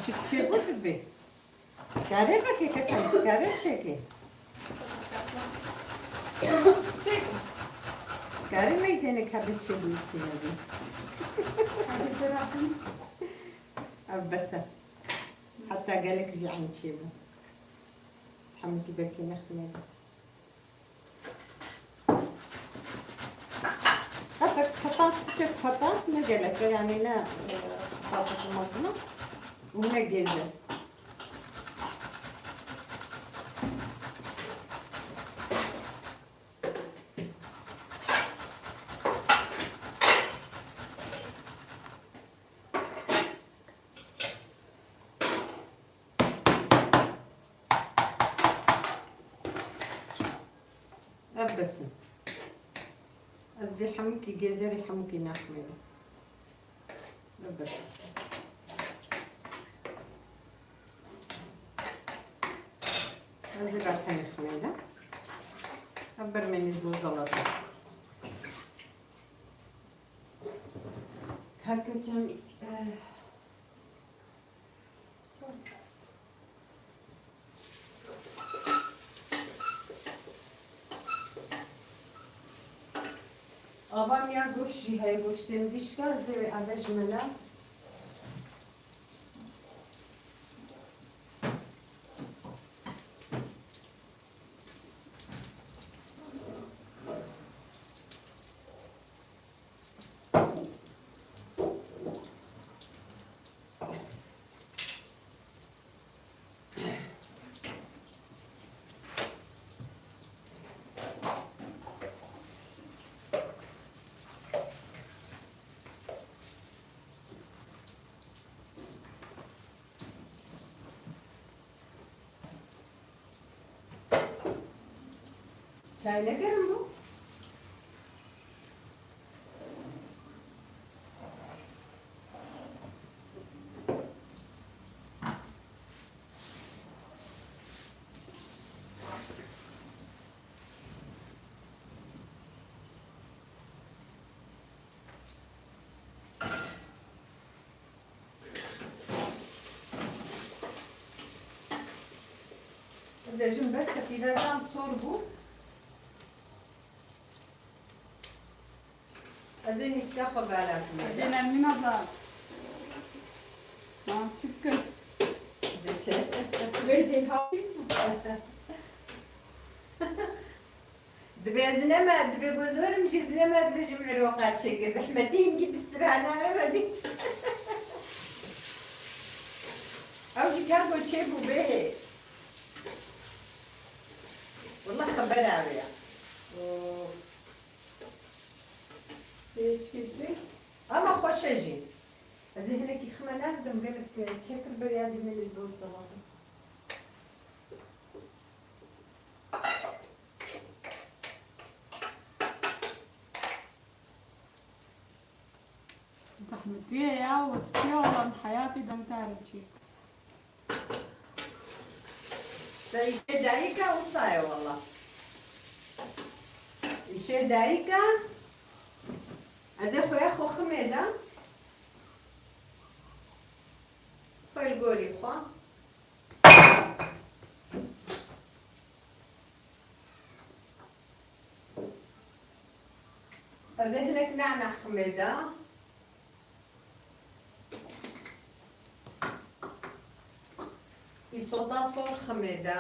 Işık çê bu gibi. Kare bak, hakikaten, kare çeke. Kare meyzene kabe çê bu içine bu. Ev bese. Hatta gelek jî eyn çê bu. Hemûkî belkî nexmê. Qetek xetat, piçek xetat ne gelek e, yanî ne, e, xetat mezin e û ne gêz e. Ev bes in. Ez vê hemûkî gêzerê hemûkî naximênim. Ev bes in. Ez ê ba tenê ximênim. Ev bermênê ji bo zelata. Kake çem, eh, Ava miya goşt jî heye, goştên dîşka, ez ê wê eve ji mela. Çay ne germ bû? Dibêjim bes e, pîvezan sor bû. Ez ê nîska xwe velatime. Ez ê Nermîn abla. Ma çi bikim? Diçe. Wê zêha. Dibê ez nema, dibê gozorim jî ez nema dibêjim Îroqa çêke. Zehmetî hingî bistirana wê re dî. Ew jî ka ku çêbû bê. Wallah xebera wê ya. Of. Ama xweş e jî. Ez ê hinekî xime nedim, gelek çêkir ber ya dî min ji bo sewata. Zehmetî ye ya, wezîfeya wala min heyatî de wisa re çi. Te îşê dayika wisa ye wala. Îşê dayika, ez ê xuya xwe ximê de. Xwe li gorî xwe. Ez ê hinek nana ximê de. Îsota sor ximê de.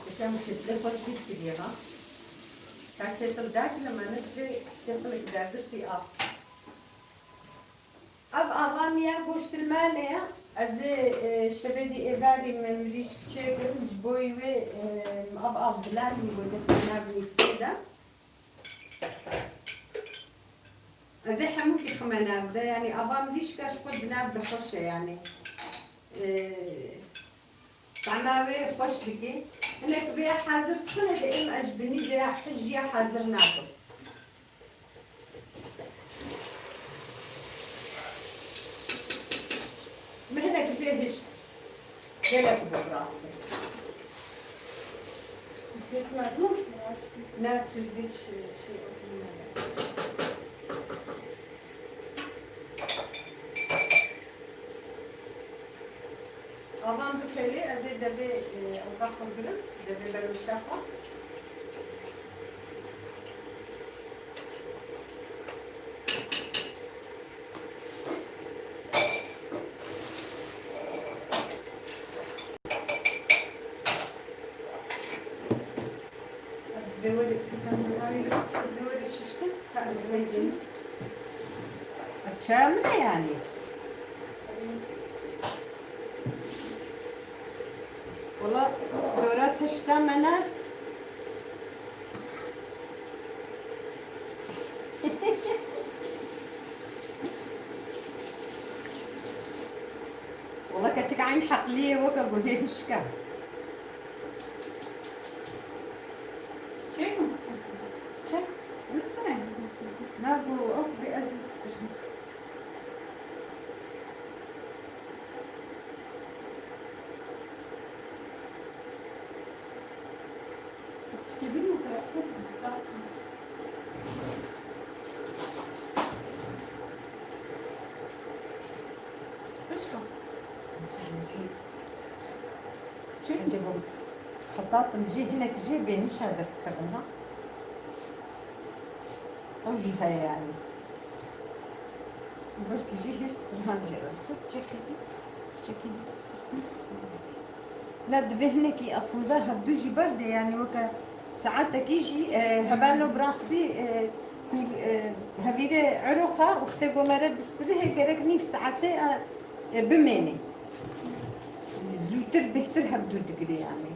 Geçen ketle xweş bîr kiriye ha. Ka ketil dakile me ne dibê ketilek derdi tî av. Ev ava min ya goşt li malê ye. Ez ê, e, şevê dî êvarî min mirîşk çêkirim, ji bo wê, e, ev av dilar min gozê xwe nav mîskê de. Ez ê hemûkî xime nav de, yanî ava mirîşka ji xwe di nav de xweş e, yanî. E, Tahna wê xweş dikê. Hinek vê hazir dixine de êm ez ji binî vê hijya hazir nakim. Min hinek jê hişt. Gelek bi rastî. Süzgeç lazım mı? Ne süzgeç şey, şey, Avan bikelê, ez ê devê, e, oda xwe bigirim, devê beroşa xwe. Divê were, hocam, burayı yok. Divê were şişkin. Ha, ez vêzî. Ev çaya min e yani. Wala dora teşka me ne. Wala keçik eyn heqliyê weke guhê hişka. Çek mi? Çek. Bistirê. Na, bu ok bi ez istirim. Çekebin mi? Bırak, bırak. Başka. Sen ki. Çek. Acaba xetatın jê hinek jê bê nişa derxistin ha? Ew jî heye yani. Belkî jî hê stirhan jê re. Çekî dî, çekî dî stirhan. Ne divê hinekî aslında hevdu jî berdê, yani weke saetekî jî, e, hevalno bi rastî, e, kur, e, hevîrê Eroqa wextê ku me re distirihê gerek nîv saetê, e, e, bimênê. Zûtir bêhtir hevdu digirê yani.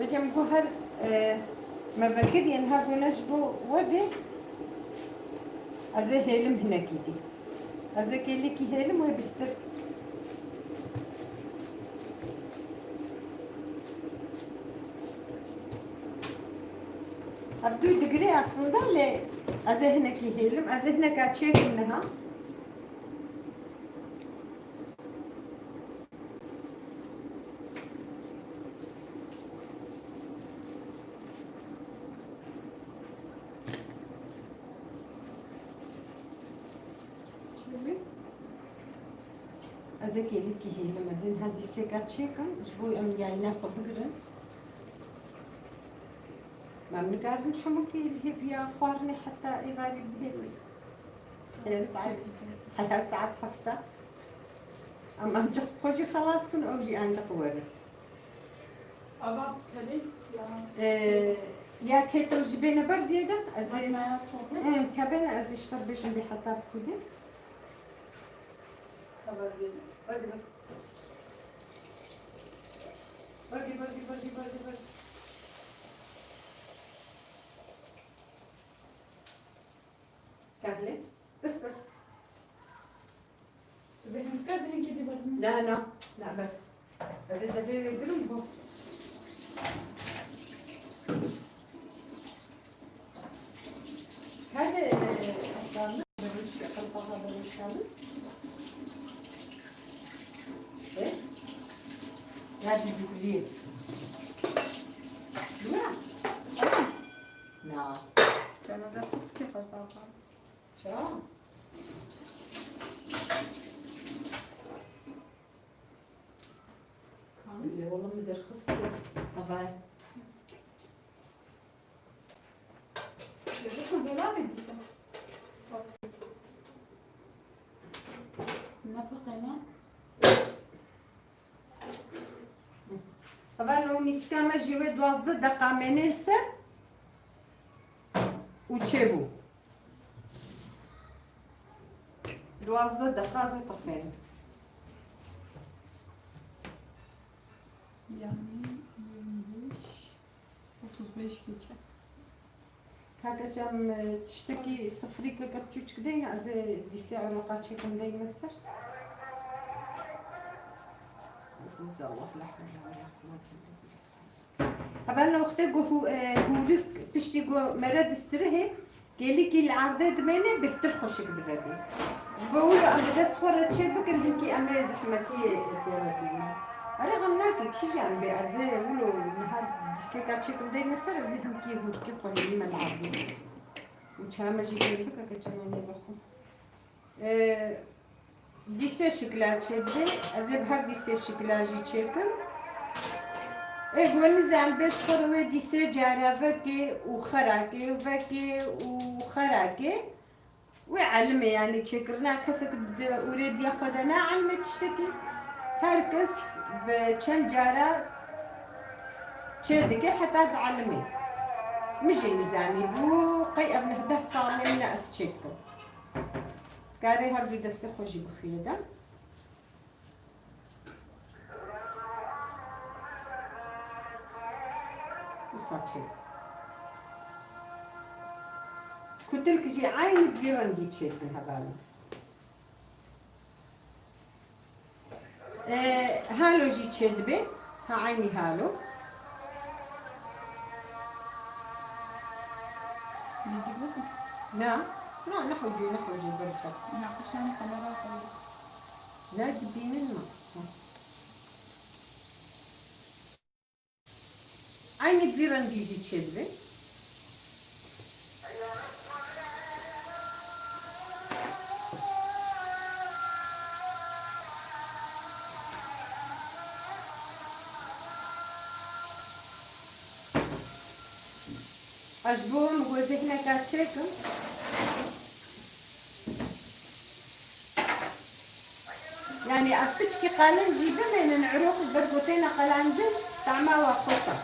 Vêca min got her, e, me vekiriyên her gune ji bo we bê, Ez ê hêlim hinekî dî. Ez ê kêlîkî hêlim wê bihtir. Ev tu digirê aslında lê ez ê hinekî hêlim, ez ê hineka çêkim niha. Ez ê kêlîkî hêlim, ez ê niha dîsêka çêkim, ji bo em yayîna xwe bigirin. Em nikarin hemû kêlî hêviya xwarinê heta êvarî bihêlin. Heya saet, heya saet hefta. Em ancaq xwe jî xelas kin, ew jî ancaq werin. Ava tenê ya. Ee, ya kêtim ji bêne ber diye de, ez ê, Makinaya çok. Hmm, kebêne ez ê ji te bêjim bê heta bi kudê. Ava diye. Ber diye. Ber diye, ber diye, ber diye, ber diye, ber diye. Kahle. Bes, bes. Bi hindika zî hinkî dî berxin. Na, na, na, bes. Ez ê devê wê girim bû. Hadi, e, efendim, rewş, qelpaxa rewşanı. E? Ya, düdüklü. Ya. Na. Sana da kız ki qelpaxa. Ça? Lê oğlum derxist. Avay. Lê bu böyle mi diyse? Ne bakayım? Heval û mîska me jî wê duwazdeh deqa menê li ser û çêbû. Duwazdeh deqa ez ê texfênim. Yani yirmi beş, otuz beş geçe. Kaka can, e, tiştekî sifrîkeke piçûçik deyne, ez ê dîsê eroqa çêkim deyme ser. Aziz Allah, la hawle ve la quwwete illa billah. Heval noxte go hû-, e, hûrik piştî go mere distirihê, kêlîkî li erdê dimêne, bêhtir xweşik dibe bî. Ji bo wilo em bi dest xwe re çê bikin, hinkî em ê zehmetiyê pê re bînin. Erê, xem nake, kîjan bê, ez ê wilo niha dîsêka çêkim deyme ser, ez ê hinkî hûrkî xwe hêlîme li erdê. Û çaya me jî fêr bike, keçe me nêbe xwe. E, dîsê şikla çêdibe, ez ê bi her dîsê şikla jî çêkim. Ê, go nizan bê ji xwe re wê dîsê cara vekê û xerakê, vekê û xerakê. Wê elimê, yanî çêkirina kesek di ûrê diya xwe de ne elimê tiştekî. Her kes bi çend cara çê dike heta di elimê. Min jî nizanî bû, qey ev neh deh salê min e ez çê dikim. Karê her du destê xwe jî bixiyê de. Wisa çêk. Kutilk jî eynî bi vî rengî çêkin hevalin. Ee, halo jî çêdibe. Ha, eynî halo. Nêzîk bikin. Na, na, nehewce, nehewce berçe. Naqişan kamera koy. Ne dibînin mi? Ha. Eynî vî rengî jî çêdibe. Ez ji bo min got ez ê hineka çêkim. Yanî ev piçkî qalin jî bimênin, îro ku ber ku têne qelandin, tama wa xweş e.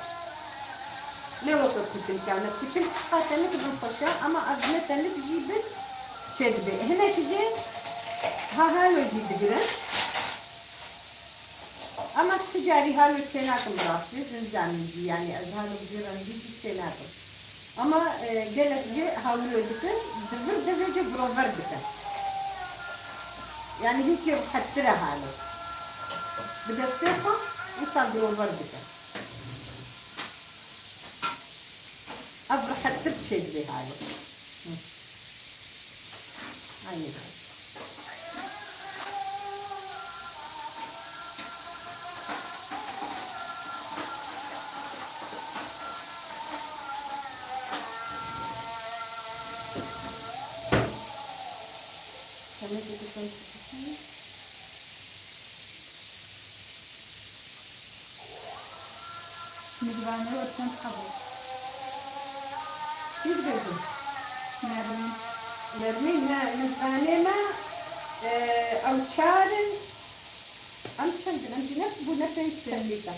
Ne weke kutilkan e. Kutilk çiqa tenik bin xweş e, ama ev ne tenik jî bin çêdibe. Hinek jî ha halo jî digirin. Ama tu carî halo çênakim rastî, ez nizanim jî, yanî ez halo bi vî rengî jî çênakim. Ama, e, gelek jî hawlo dikin, di vir devê jî girover dikin. Yani hîkî rihettir e halo. Bi destê xwe wisa girover dikin. Ev rihettir çêdibê halo. Hı. Aynı. Mizvanê we çend heb e? Çi dibêjin? Nermîn. Nermîn, ne, mizvanê me, e, ew çar in. Em çend in? Em jî ne bû ne pênc tevlî de.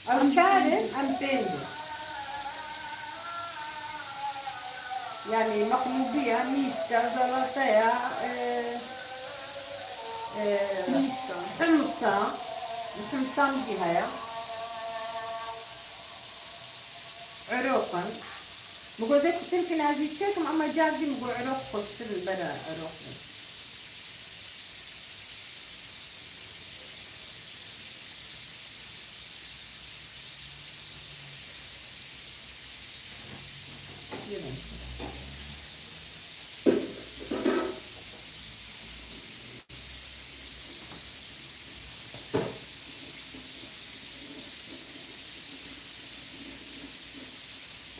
Ew çar in, em pênc in. Yani meqlûbiya, mîska, zalateya, e, e, Mîska. Himsa, himsa min jî heye. Eroq in. Min got ez kutilkên ez jî çêkim, ama car jî min got eroq xweştir in, bera eroq in.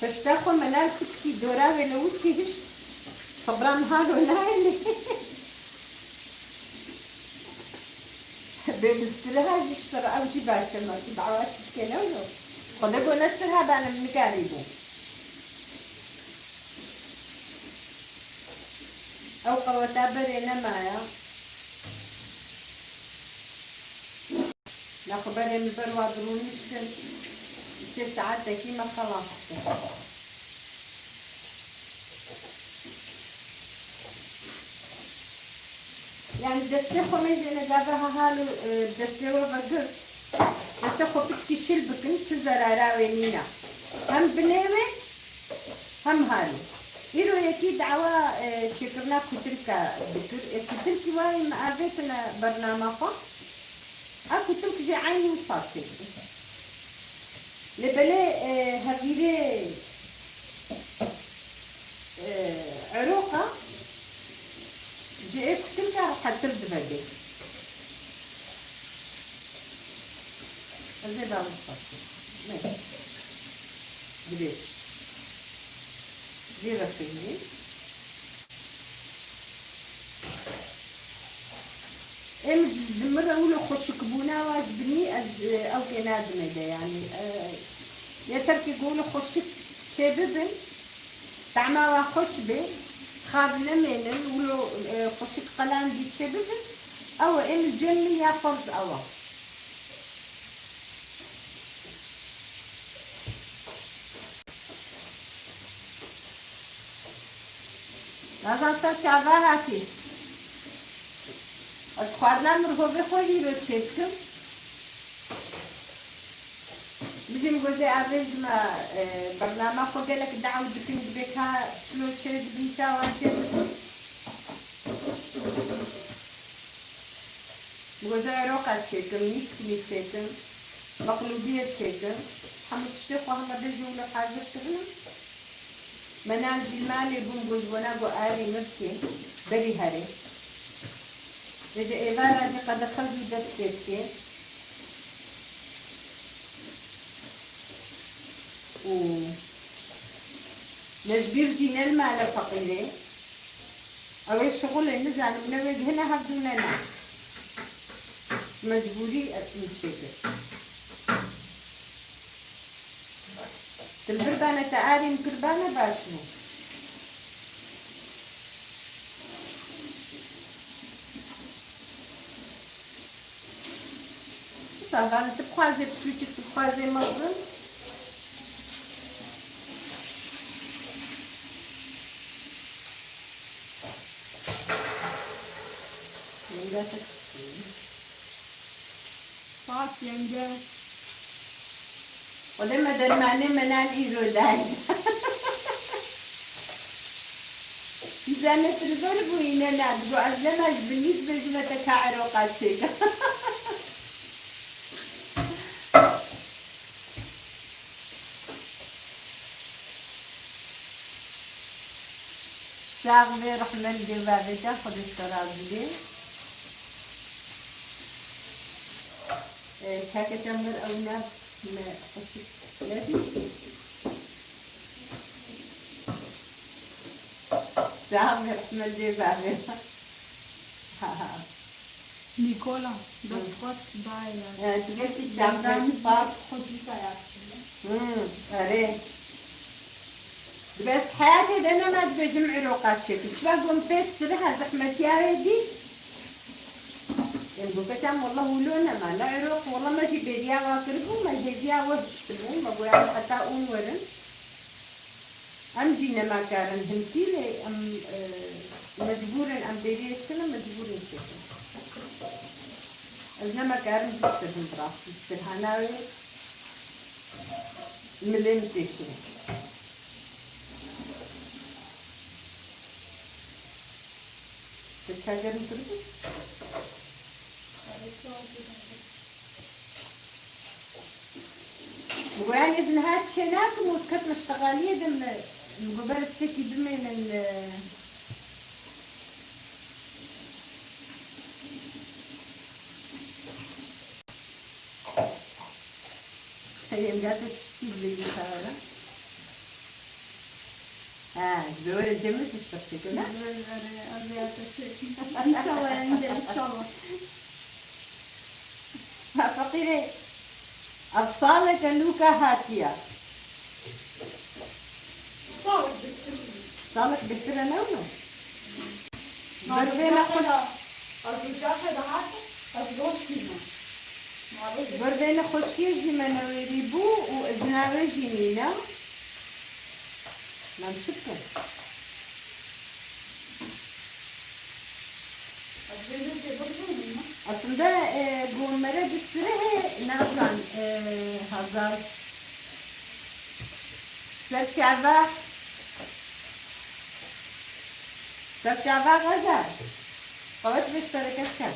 Pişta xwe Melan kutikî dora wê lewikî hişt. Xebran halo nayê lê. Bê bi stirha jî ji te re ew jî baş e, ma tu dawa çi dikê ne wilo? Xwedê ku ne stirha bane min nikarîbû. Ew qeweta berê nemaye. Naxwe berê min ber wa dirûniştin. Sê saetekî me xelas dikin. Yani destê xwe mêjêne gava hehal û, e, destê we vegir. Destê xwe piçkî şil bikin, tu zerara wê nîne. Hem binê wê, hem halê. Îro yekî dawa, e, çêkirina kutilka dikir. E, kutilkî wayê me avêtine bernama xwe. A kutilk jî eynî wisa çêdibin. Lê belê, e, hevîrê, e, eroqa ji ê kutilka rihettir divegê. Ez ê bawis xwestim. Ne. Divê. Vê rexê heye. Em ji min re wilo xweşikbûna wa ji binî ez, e, ew kê nadime de, yani, e, yeter ki wilo xweşik çê bibin, tahma wa xweş bê, xav nemênin, wilo, e, xweşik qelandî çê bibin, ew e, em li cem min ya ferz ew e. Nazan ser çava hatî. Ez xwarina mirhovê xwe hîro çêdikim. Bijîm gozê avêjime, e, bernama xwe gelek daw dikin, dibê ka çilo çêdibî, çawa çêdibî. Bi goza eroqa çêkim, mîskilî çêkim, meqlûbiyê çêkim. Hemû tiştê xwe heme bêjî wilo hazir kirine. Menan jî li malê bûm, got ji bona got arê min bikê, berî herê. Vêce êvara jî qedexe zû dest pê dikê. Û ne ji bîr jî ne li male feqîrê. Ew ê şixulê nizanim newê hine hevdû ne ne. Mecbûrî min çêkir. Tim kirbane te arî min kirbane baş bû. Savan tu bixwazê piçûçik, tu bixwazê mezin. Yengeçek. Spas yenge. Xwedê me dermanê Menan îro dayî. Zehmet li vir bû, îne ne, digo ez nema ji binî dibêjime te ka Eroqa çêke. Sax be, rehmet dê bavê te, Xwedê ji te razî be. E, çekeke mir ew ne, me xweşik nebî. Sax be, rehmet dê bavê. Ha, ha. Nîkola, dest xweş dayê. E, tu gelkî sax be, spas. Hmm, erê. Dibe ez heyatê de nema dibêjim Eroqa çêkin. Çima gom pêstir ha zehmetiya wê dî. Em gopek em wela wilo nema. Ne Eroq, wela me jî bêriya wa kiribû, me hêviya we hiştibû. Me goya heta ûn werin. Em jî nema karin hintî lê em, e, mecbûr in, em bêriyê dikin, mecbûr in çêkin. Ez nema karin bîstir hin bi rastî. Stirhana wê milê min têşîne. Te çagerin kiribû? Goyan ez niha çê nakim û ketim ştegaliyê de min, min gober tiştekî bimênin, e, Heyê, em gate tiştî bibêjin sara. Ha, ji dewere cem mi tişt qirçek ne? Erê, erê, ez ê te çêkim. İnşallah yenge, inşallah. Ha, feqîrê, ev saleke nûka hatiye. Salek bêhtir e ne wilo? Birvê nexweş-, birvê nexweşiyê jî me newêrî bû û izna wê jî nîne. Em çi bikin? Aslında, e, gon mere distire he, nazan, e, Hazal. Serçava. Serçava gaza. Qewet beş terekes ker.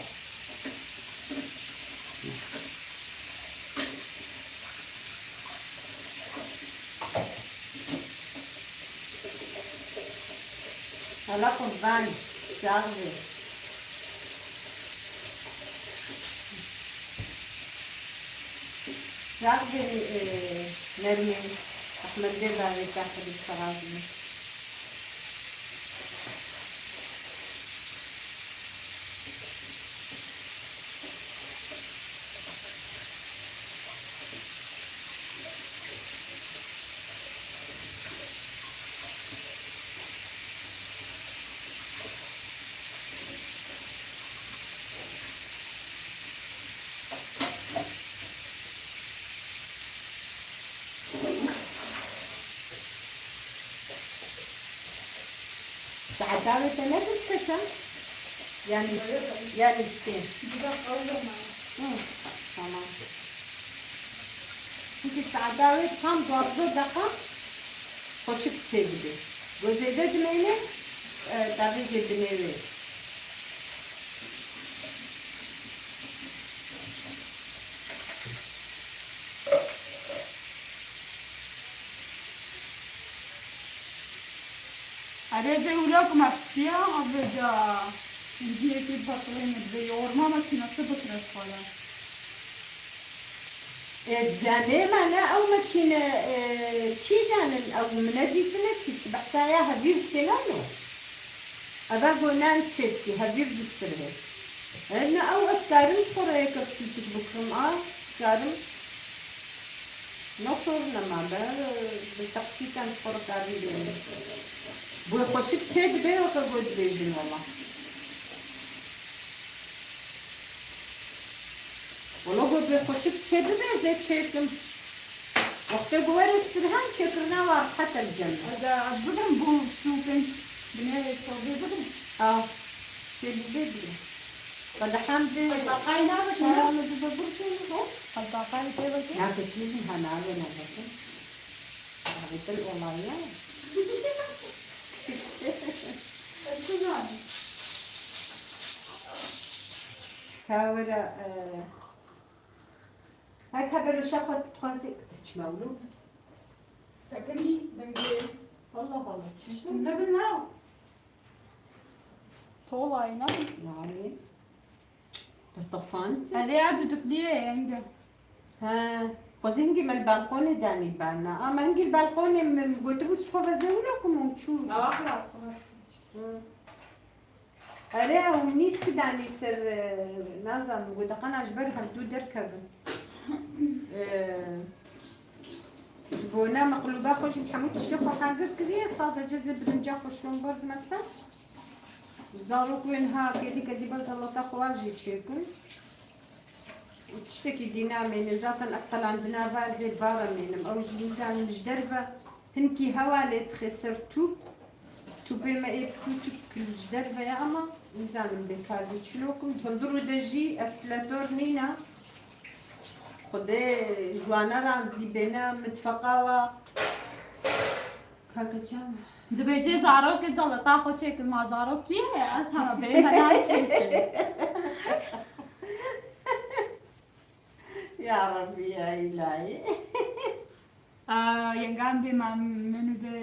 Hala qurban. Sax be. Sax be, e, Nermîn. Ehmed Dê bavê te xwedî seraz be. Saeta wê te nekir kesa? Yani, yani işte. Hı, tamam. Çünkü saeta wê tam duwazdeh deqa xweşik çêdibe. Ku zêde dimêne, e, tavê jê dinêrê. Erê, ez ê wilo ku me fiçiya, ez ê ca cihekî patilê min divê yoğurma makînesi bikire xwe ya. E, zanê me ne ew makîne, e, kîjan in ew min nedîtine kî, tu behsa ya hevîr dikê ne wilo? Eva gonan çêtkî, hevîr distirê. E, ne ew ez karim ji xwe re yeke piçûçik bikim, a, karim. Ne sorun e ma be, bi teqsîtan ji xwe re karî bêne. Bi xweşik çê dibe weke ku dibêjin wela. Wela ku bi xweşik çê bibe, ez ê çêkim. Wextê ku were stirhan çêkirina wa rehet e li cem me. Ez, ez bigirim bo sî û pênc binê çorbê bigirim. A, çê bû bê bî. Qedehan bi. Qeltaqayê navêtin? Şara min dibe bir şey mi? Qeltaqayê tê vekê? Na, te çi jî hema wê navêtin. Navêtin olay ya. Ka were, e, hek heber û şex xwe dixwazî çima wilo. Sekinî dengê. Allah Allah, çiştin nebin ha. Tolayna. Yani. Tefan. Erê ya dudukliye yenge. He. Xwezî hingî me li balkonê danî bana. Ama hingî li balkonê min gotibû ji xwe ve zewna kum û çû. Awa xlas xlas. Hı. Erê ew nîsk danî ser, e, nazanim, got, qena ji ber hevdû derkevin. E, ji bona meqlûba xwe jî hemû tiştê xwe hazir kiriye, sadece zê birinca xwe şûn berdime ser. Zarok wê niha gelî kedî ber zelata xwe jî çêkin. Û tiştekî dî namêne, zaten ev qelandina va zê bara mênim. Ew jî nizanim ji derve hinkî hewa lê dixê ser tûp. Tûpê me ê piçûçik ji derve ye ama nizanim bê kazî çilo kim. Hundir û de jî ez plator nîna. Xwedê ji wana razî bêne mitfeqa wa. Kaka çawa? Dibêje zarokê zelata xwe çêkin, ma zarokî ye, ez hema bê hena çêkin. Ya Rabbî, ya Îlahî. Aa, yengan bê ma min û de,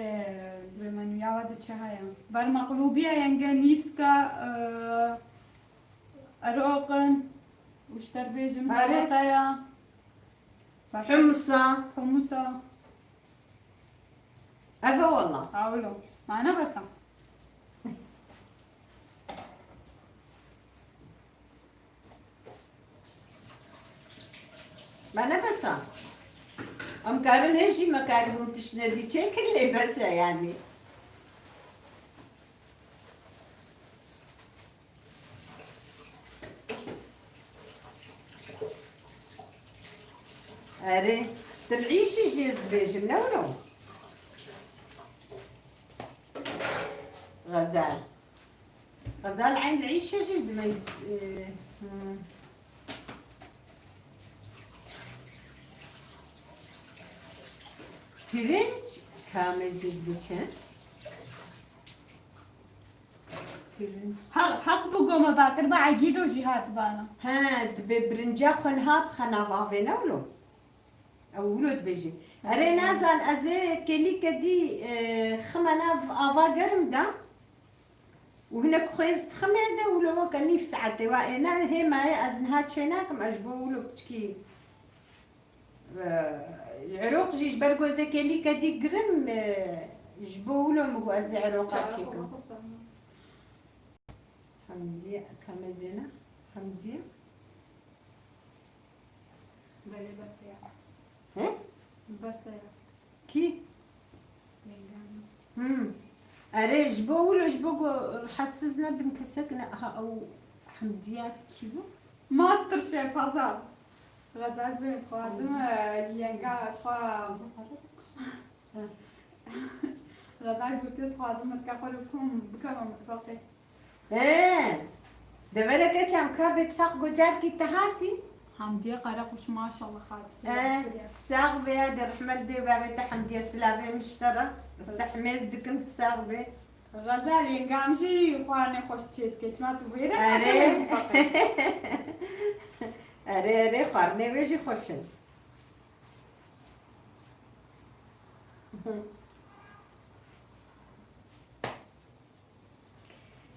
de menuya wa de çi heye? Ber meqlûbiya yenge nîska, e, eroqin, û ji te bêjim Are. Zelata ya. Humusa. Humusa. Ev e wala. Awlo. Ma ne bes e. Ma ne bes e. Em karin hê jî me karibûn tişt nedî çêkin lê bes e yani. Erê, tu li îşî jî ez dibêjim, ne wilo? Xezal. Xezal eyn li îşe jî dimeyz-, e, hmm. Pirinç, kamê zî dibiçe. Pirinç. Heq, heq bi gome bakir be egîdo jî hat bana. He, dibê birinca xwe niha bixe nav avê ne wilo? Ew wilo dibêjî. Erê nazan ez ê kelîke dî, e, xime nav ava germ de. Û hinek xwêz dixime de wilo weke nîv saetê wa êne hê maye ez niha çênakim ez ji bo wilo piçkî Eroq jî ji ber ku ez ê kêlîke dî girim, e, ji bo wilo min got ez ê eroqa çêkim. Hemdiye, ka mezêne? Hemdiye? Belê, bes e ya. He? Bes e ya. Kî? Yengam. Hmm. Erê, ji bo wilo, ji bo ku rihetsiz nebin kesek ne, aha, ew Hemdiya kî bû? Master Chef Hazar. Xezal bê, dixwazim, e, yenga ji xwe. Xezal gotiye, dixwazim mitke xwe li kom bikeve mitfaqê. He. Devereke çem ka bê tifaq gocarkî te hatî? Hamdiye Karakuş, maşallah, hatî. He. Sax be ya, de rehmet dê bavê te Hamdiye, silavê min ji te re. Ez te hemêz dikim, sax be. Xezal, yengam jî xwarinê xweş çê dike, çima tu vêre Erê. Nakenê mitfaqê? Erê, erê, xwarinê wê jî xweş in.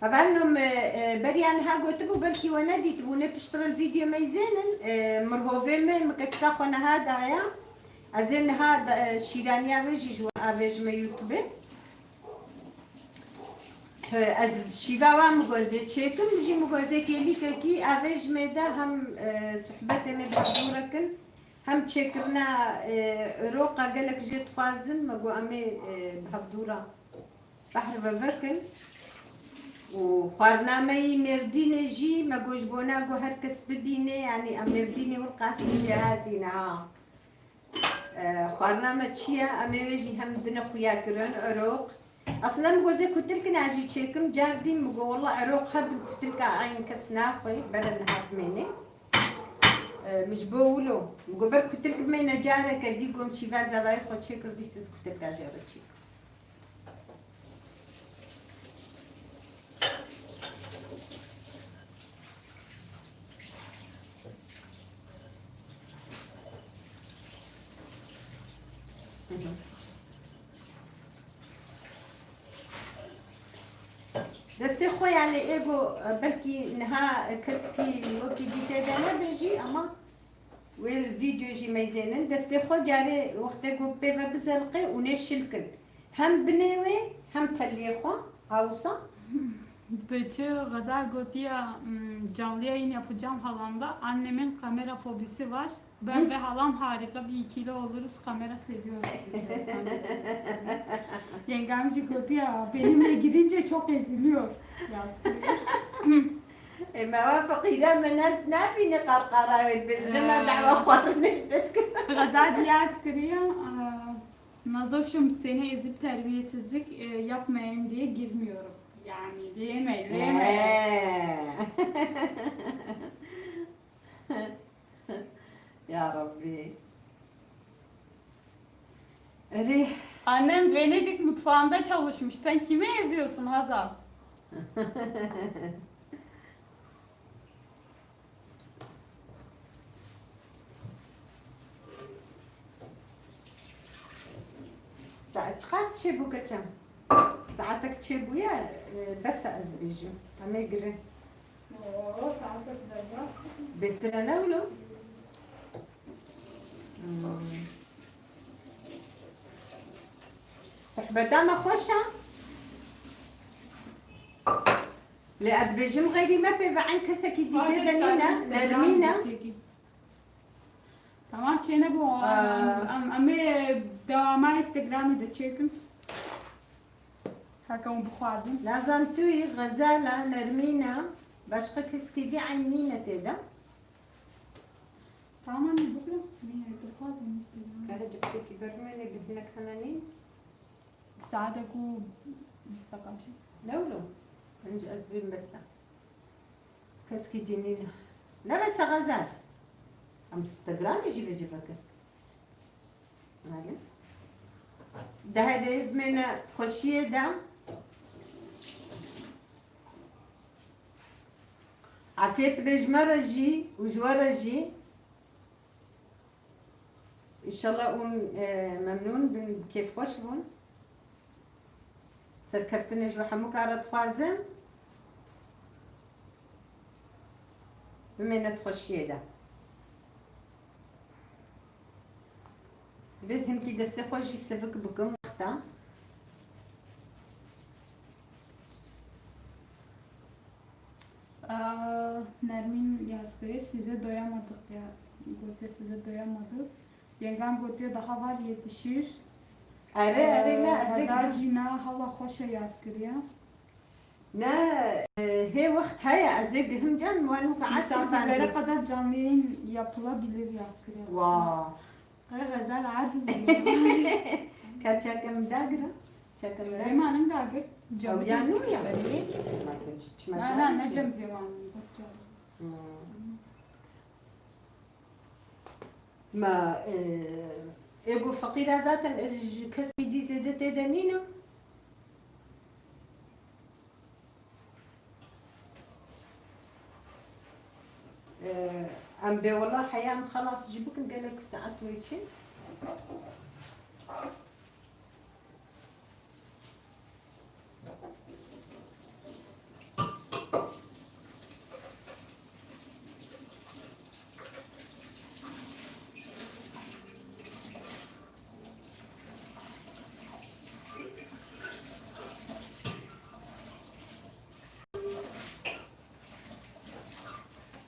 Hevalno me, e, beriya niha gotibû, belkî we nedîtibû, nê piştre li vîdeo me yî zênin, e, mirhovê me, min keçika xwe niha daya. Ez ê niha da, e, şîraniya wê jî ji we avêjime YouTube-ê. Ez şîva wan migozê çêkim, jî migozê kêlîkekî avêjimê de hem, e, sohbetê me bi hevdû re kin, hem çêkirina, e, roqa gelek jê dixwazin, me got em ê, e, bi hevdû re behr ve vekin. Û xwarina me yî Mêrdînê jî, me got ji bona ku her kes bibîne, yanî em Mêrdînê Wilqasî jê hatîne ha. E, xwarina me çi ye? Em ê wê jî hem dine xuya kirin, eroq. Aslında min got zê kutilkina jî çêkim, car dî min got, wela eroq hebin kutilka eyn kes naxwe, bere niha bimêne. E, min ji bo wilo, min got ber kutilk bimêne careke dî, got min şîva zavayê xwe çêkir, dîsa ez kutilka jê re çêkim. Destê xwe, yani êgo, e, belkî niha keskî wekî dî tê de nebe jî, ama wê li vîdeo jî meyzênin. Destê xwe carê wextê ku pê ve bizelqê û nê şil kin. Hem binê wê, hem teliyê xwe, hawsa. Peki, Gazal gotiya, "Hmm, canlı yayın yapacağım halamla. Annemin kamera fobisi var. Ben ve halam harika bir ikili oluruz. Kamera seviyoruz." Yengem jî gotiya, "Benimle girince çok eziliyor." Yazık. E, me wa feqîre me ne, nebîne qarqara wê dibêjine, me dawa xwarinê li te dikin. Gazal jî yaz kiriye, e, "Nazoşum, seni ezip terbiyesizlik, e, yapmayayım diye girmiyorum." Yani, lême, lême. He. Ya Rabbi. Erê. Annem Venedik mutfağında çalışmış. Sen kimi eziyorsun Hazal? Saet çiqas çêbû keçem? Saetek çêbûye, e, bes e ez dibêjim. Em ê girin. Oo, saetek derbas. Bêhtir e ne wilo? Hmm. Sohbeta me xweş e. Lê ez dibêjim xeyrî me pê ve en kesekî dî tê de nîne, nermîn e. Tamam, çênebû. Aa. Em, em, em ê dewama Instagramê de çêkin. Heke hûn bixwazin. Nazan tu yî, Xezala, Nermîna, başqa keskî dî eyn nîne tê de. Tamam, anne, bikira. Nê, tu dixwazin Instagram. Hadi cipçekî bermêne, bi hinek hene nîn. Saetek û bîst deqa çi? Ne wilo? Hinc ez bîm bes e. Keskî dî nîne. Ne bes e Xezal. Em Instagramê jî vê civeke. Belê. Dehê de bimêne xweşiyê de. Afiyet be ji me re jî û ji we re jî. Înşallah hûn, e, memnûn bin, kêfxweş bûn. Serkeftinê ji we hemûka re dixwazim. Bimêne di xweşiyê de. Divê ez hinkî destê xwe jî sivik bikim wexta. Aa, Nermin yazgirê, size doyamadık ya. Gote size doyamadık. Yengem gotiye daha var yetişir. Erê, erê, ne, ez ê Xezal gihim. Jî ne, hala xweş e yazgiriye. Ne, e, hê wext heye, ez ê gihim can, wan weke esr Misafirlere kadar canlı yayın yapılabilir yazgiriye. Wa. Ay, Xezal aciz bû. Ka çekê min dagir e. Çekê min dagir. Rêma min dagir. Ew ya nû ya? Belê. Ma tu çi, çi me Na, na, dagir ne cem dêwan. Hmm. Ma, e, êgo feqîra zaten ez ji kesî dî zêde tê de nînim. Em bê wela heya em xelas jî bikin, gelek saet wê çi?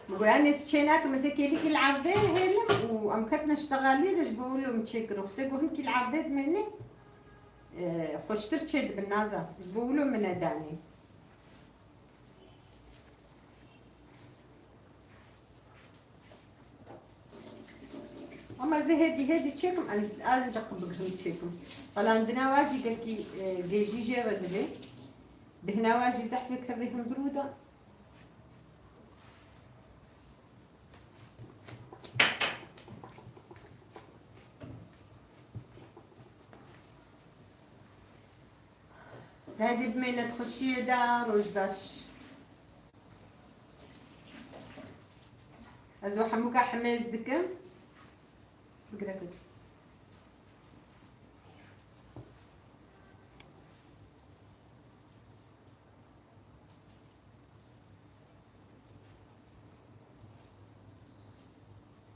Min got, "Yanî ez çê nakim, ez ê kêlîkî li erdê hêlim û em ketine ştexaliyê de ji bo wilo min çêkir." Wextê ku hinkî li erdê dimêne, e, xweştir çêdibin, naza. Ji bo wilo min nedanî. Ama ez ê hêdî hêdî çêkim, ez ancaq bigihim çêkim. Qalandina wa jî gelkî, e, gêjî jê re divê. Bêhna wa jî zehfê kevê hundirû de. Hêdî bimêne di xweşiyê de, roj baş. Ez we hemûka himêz dikim.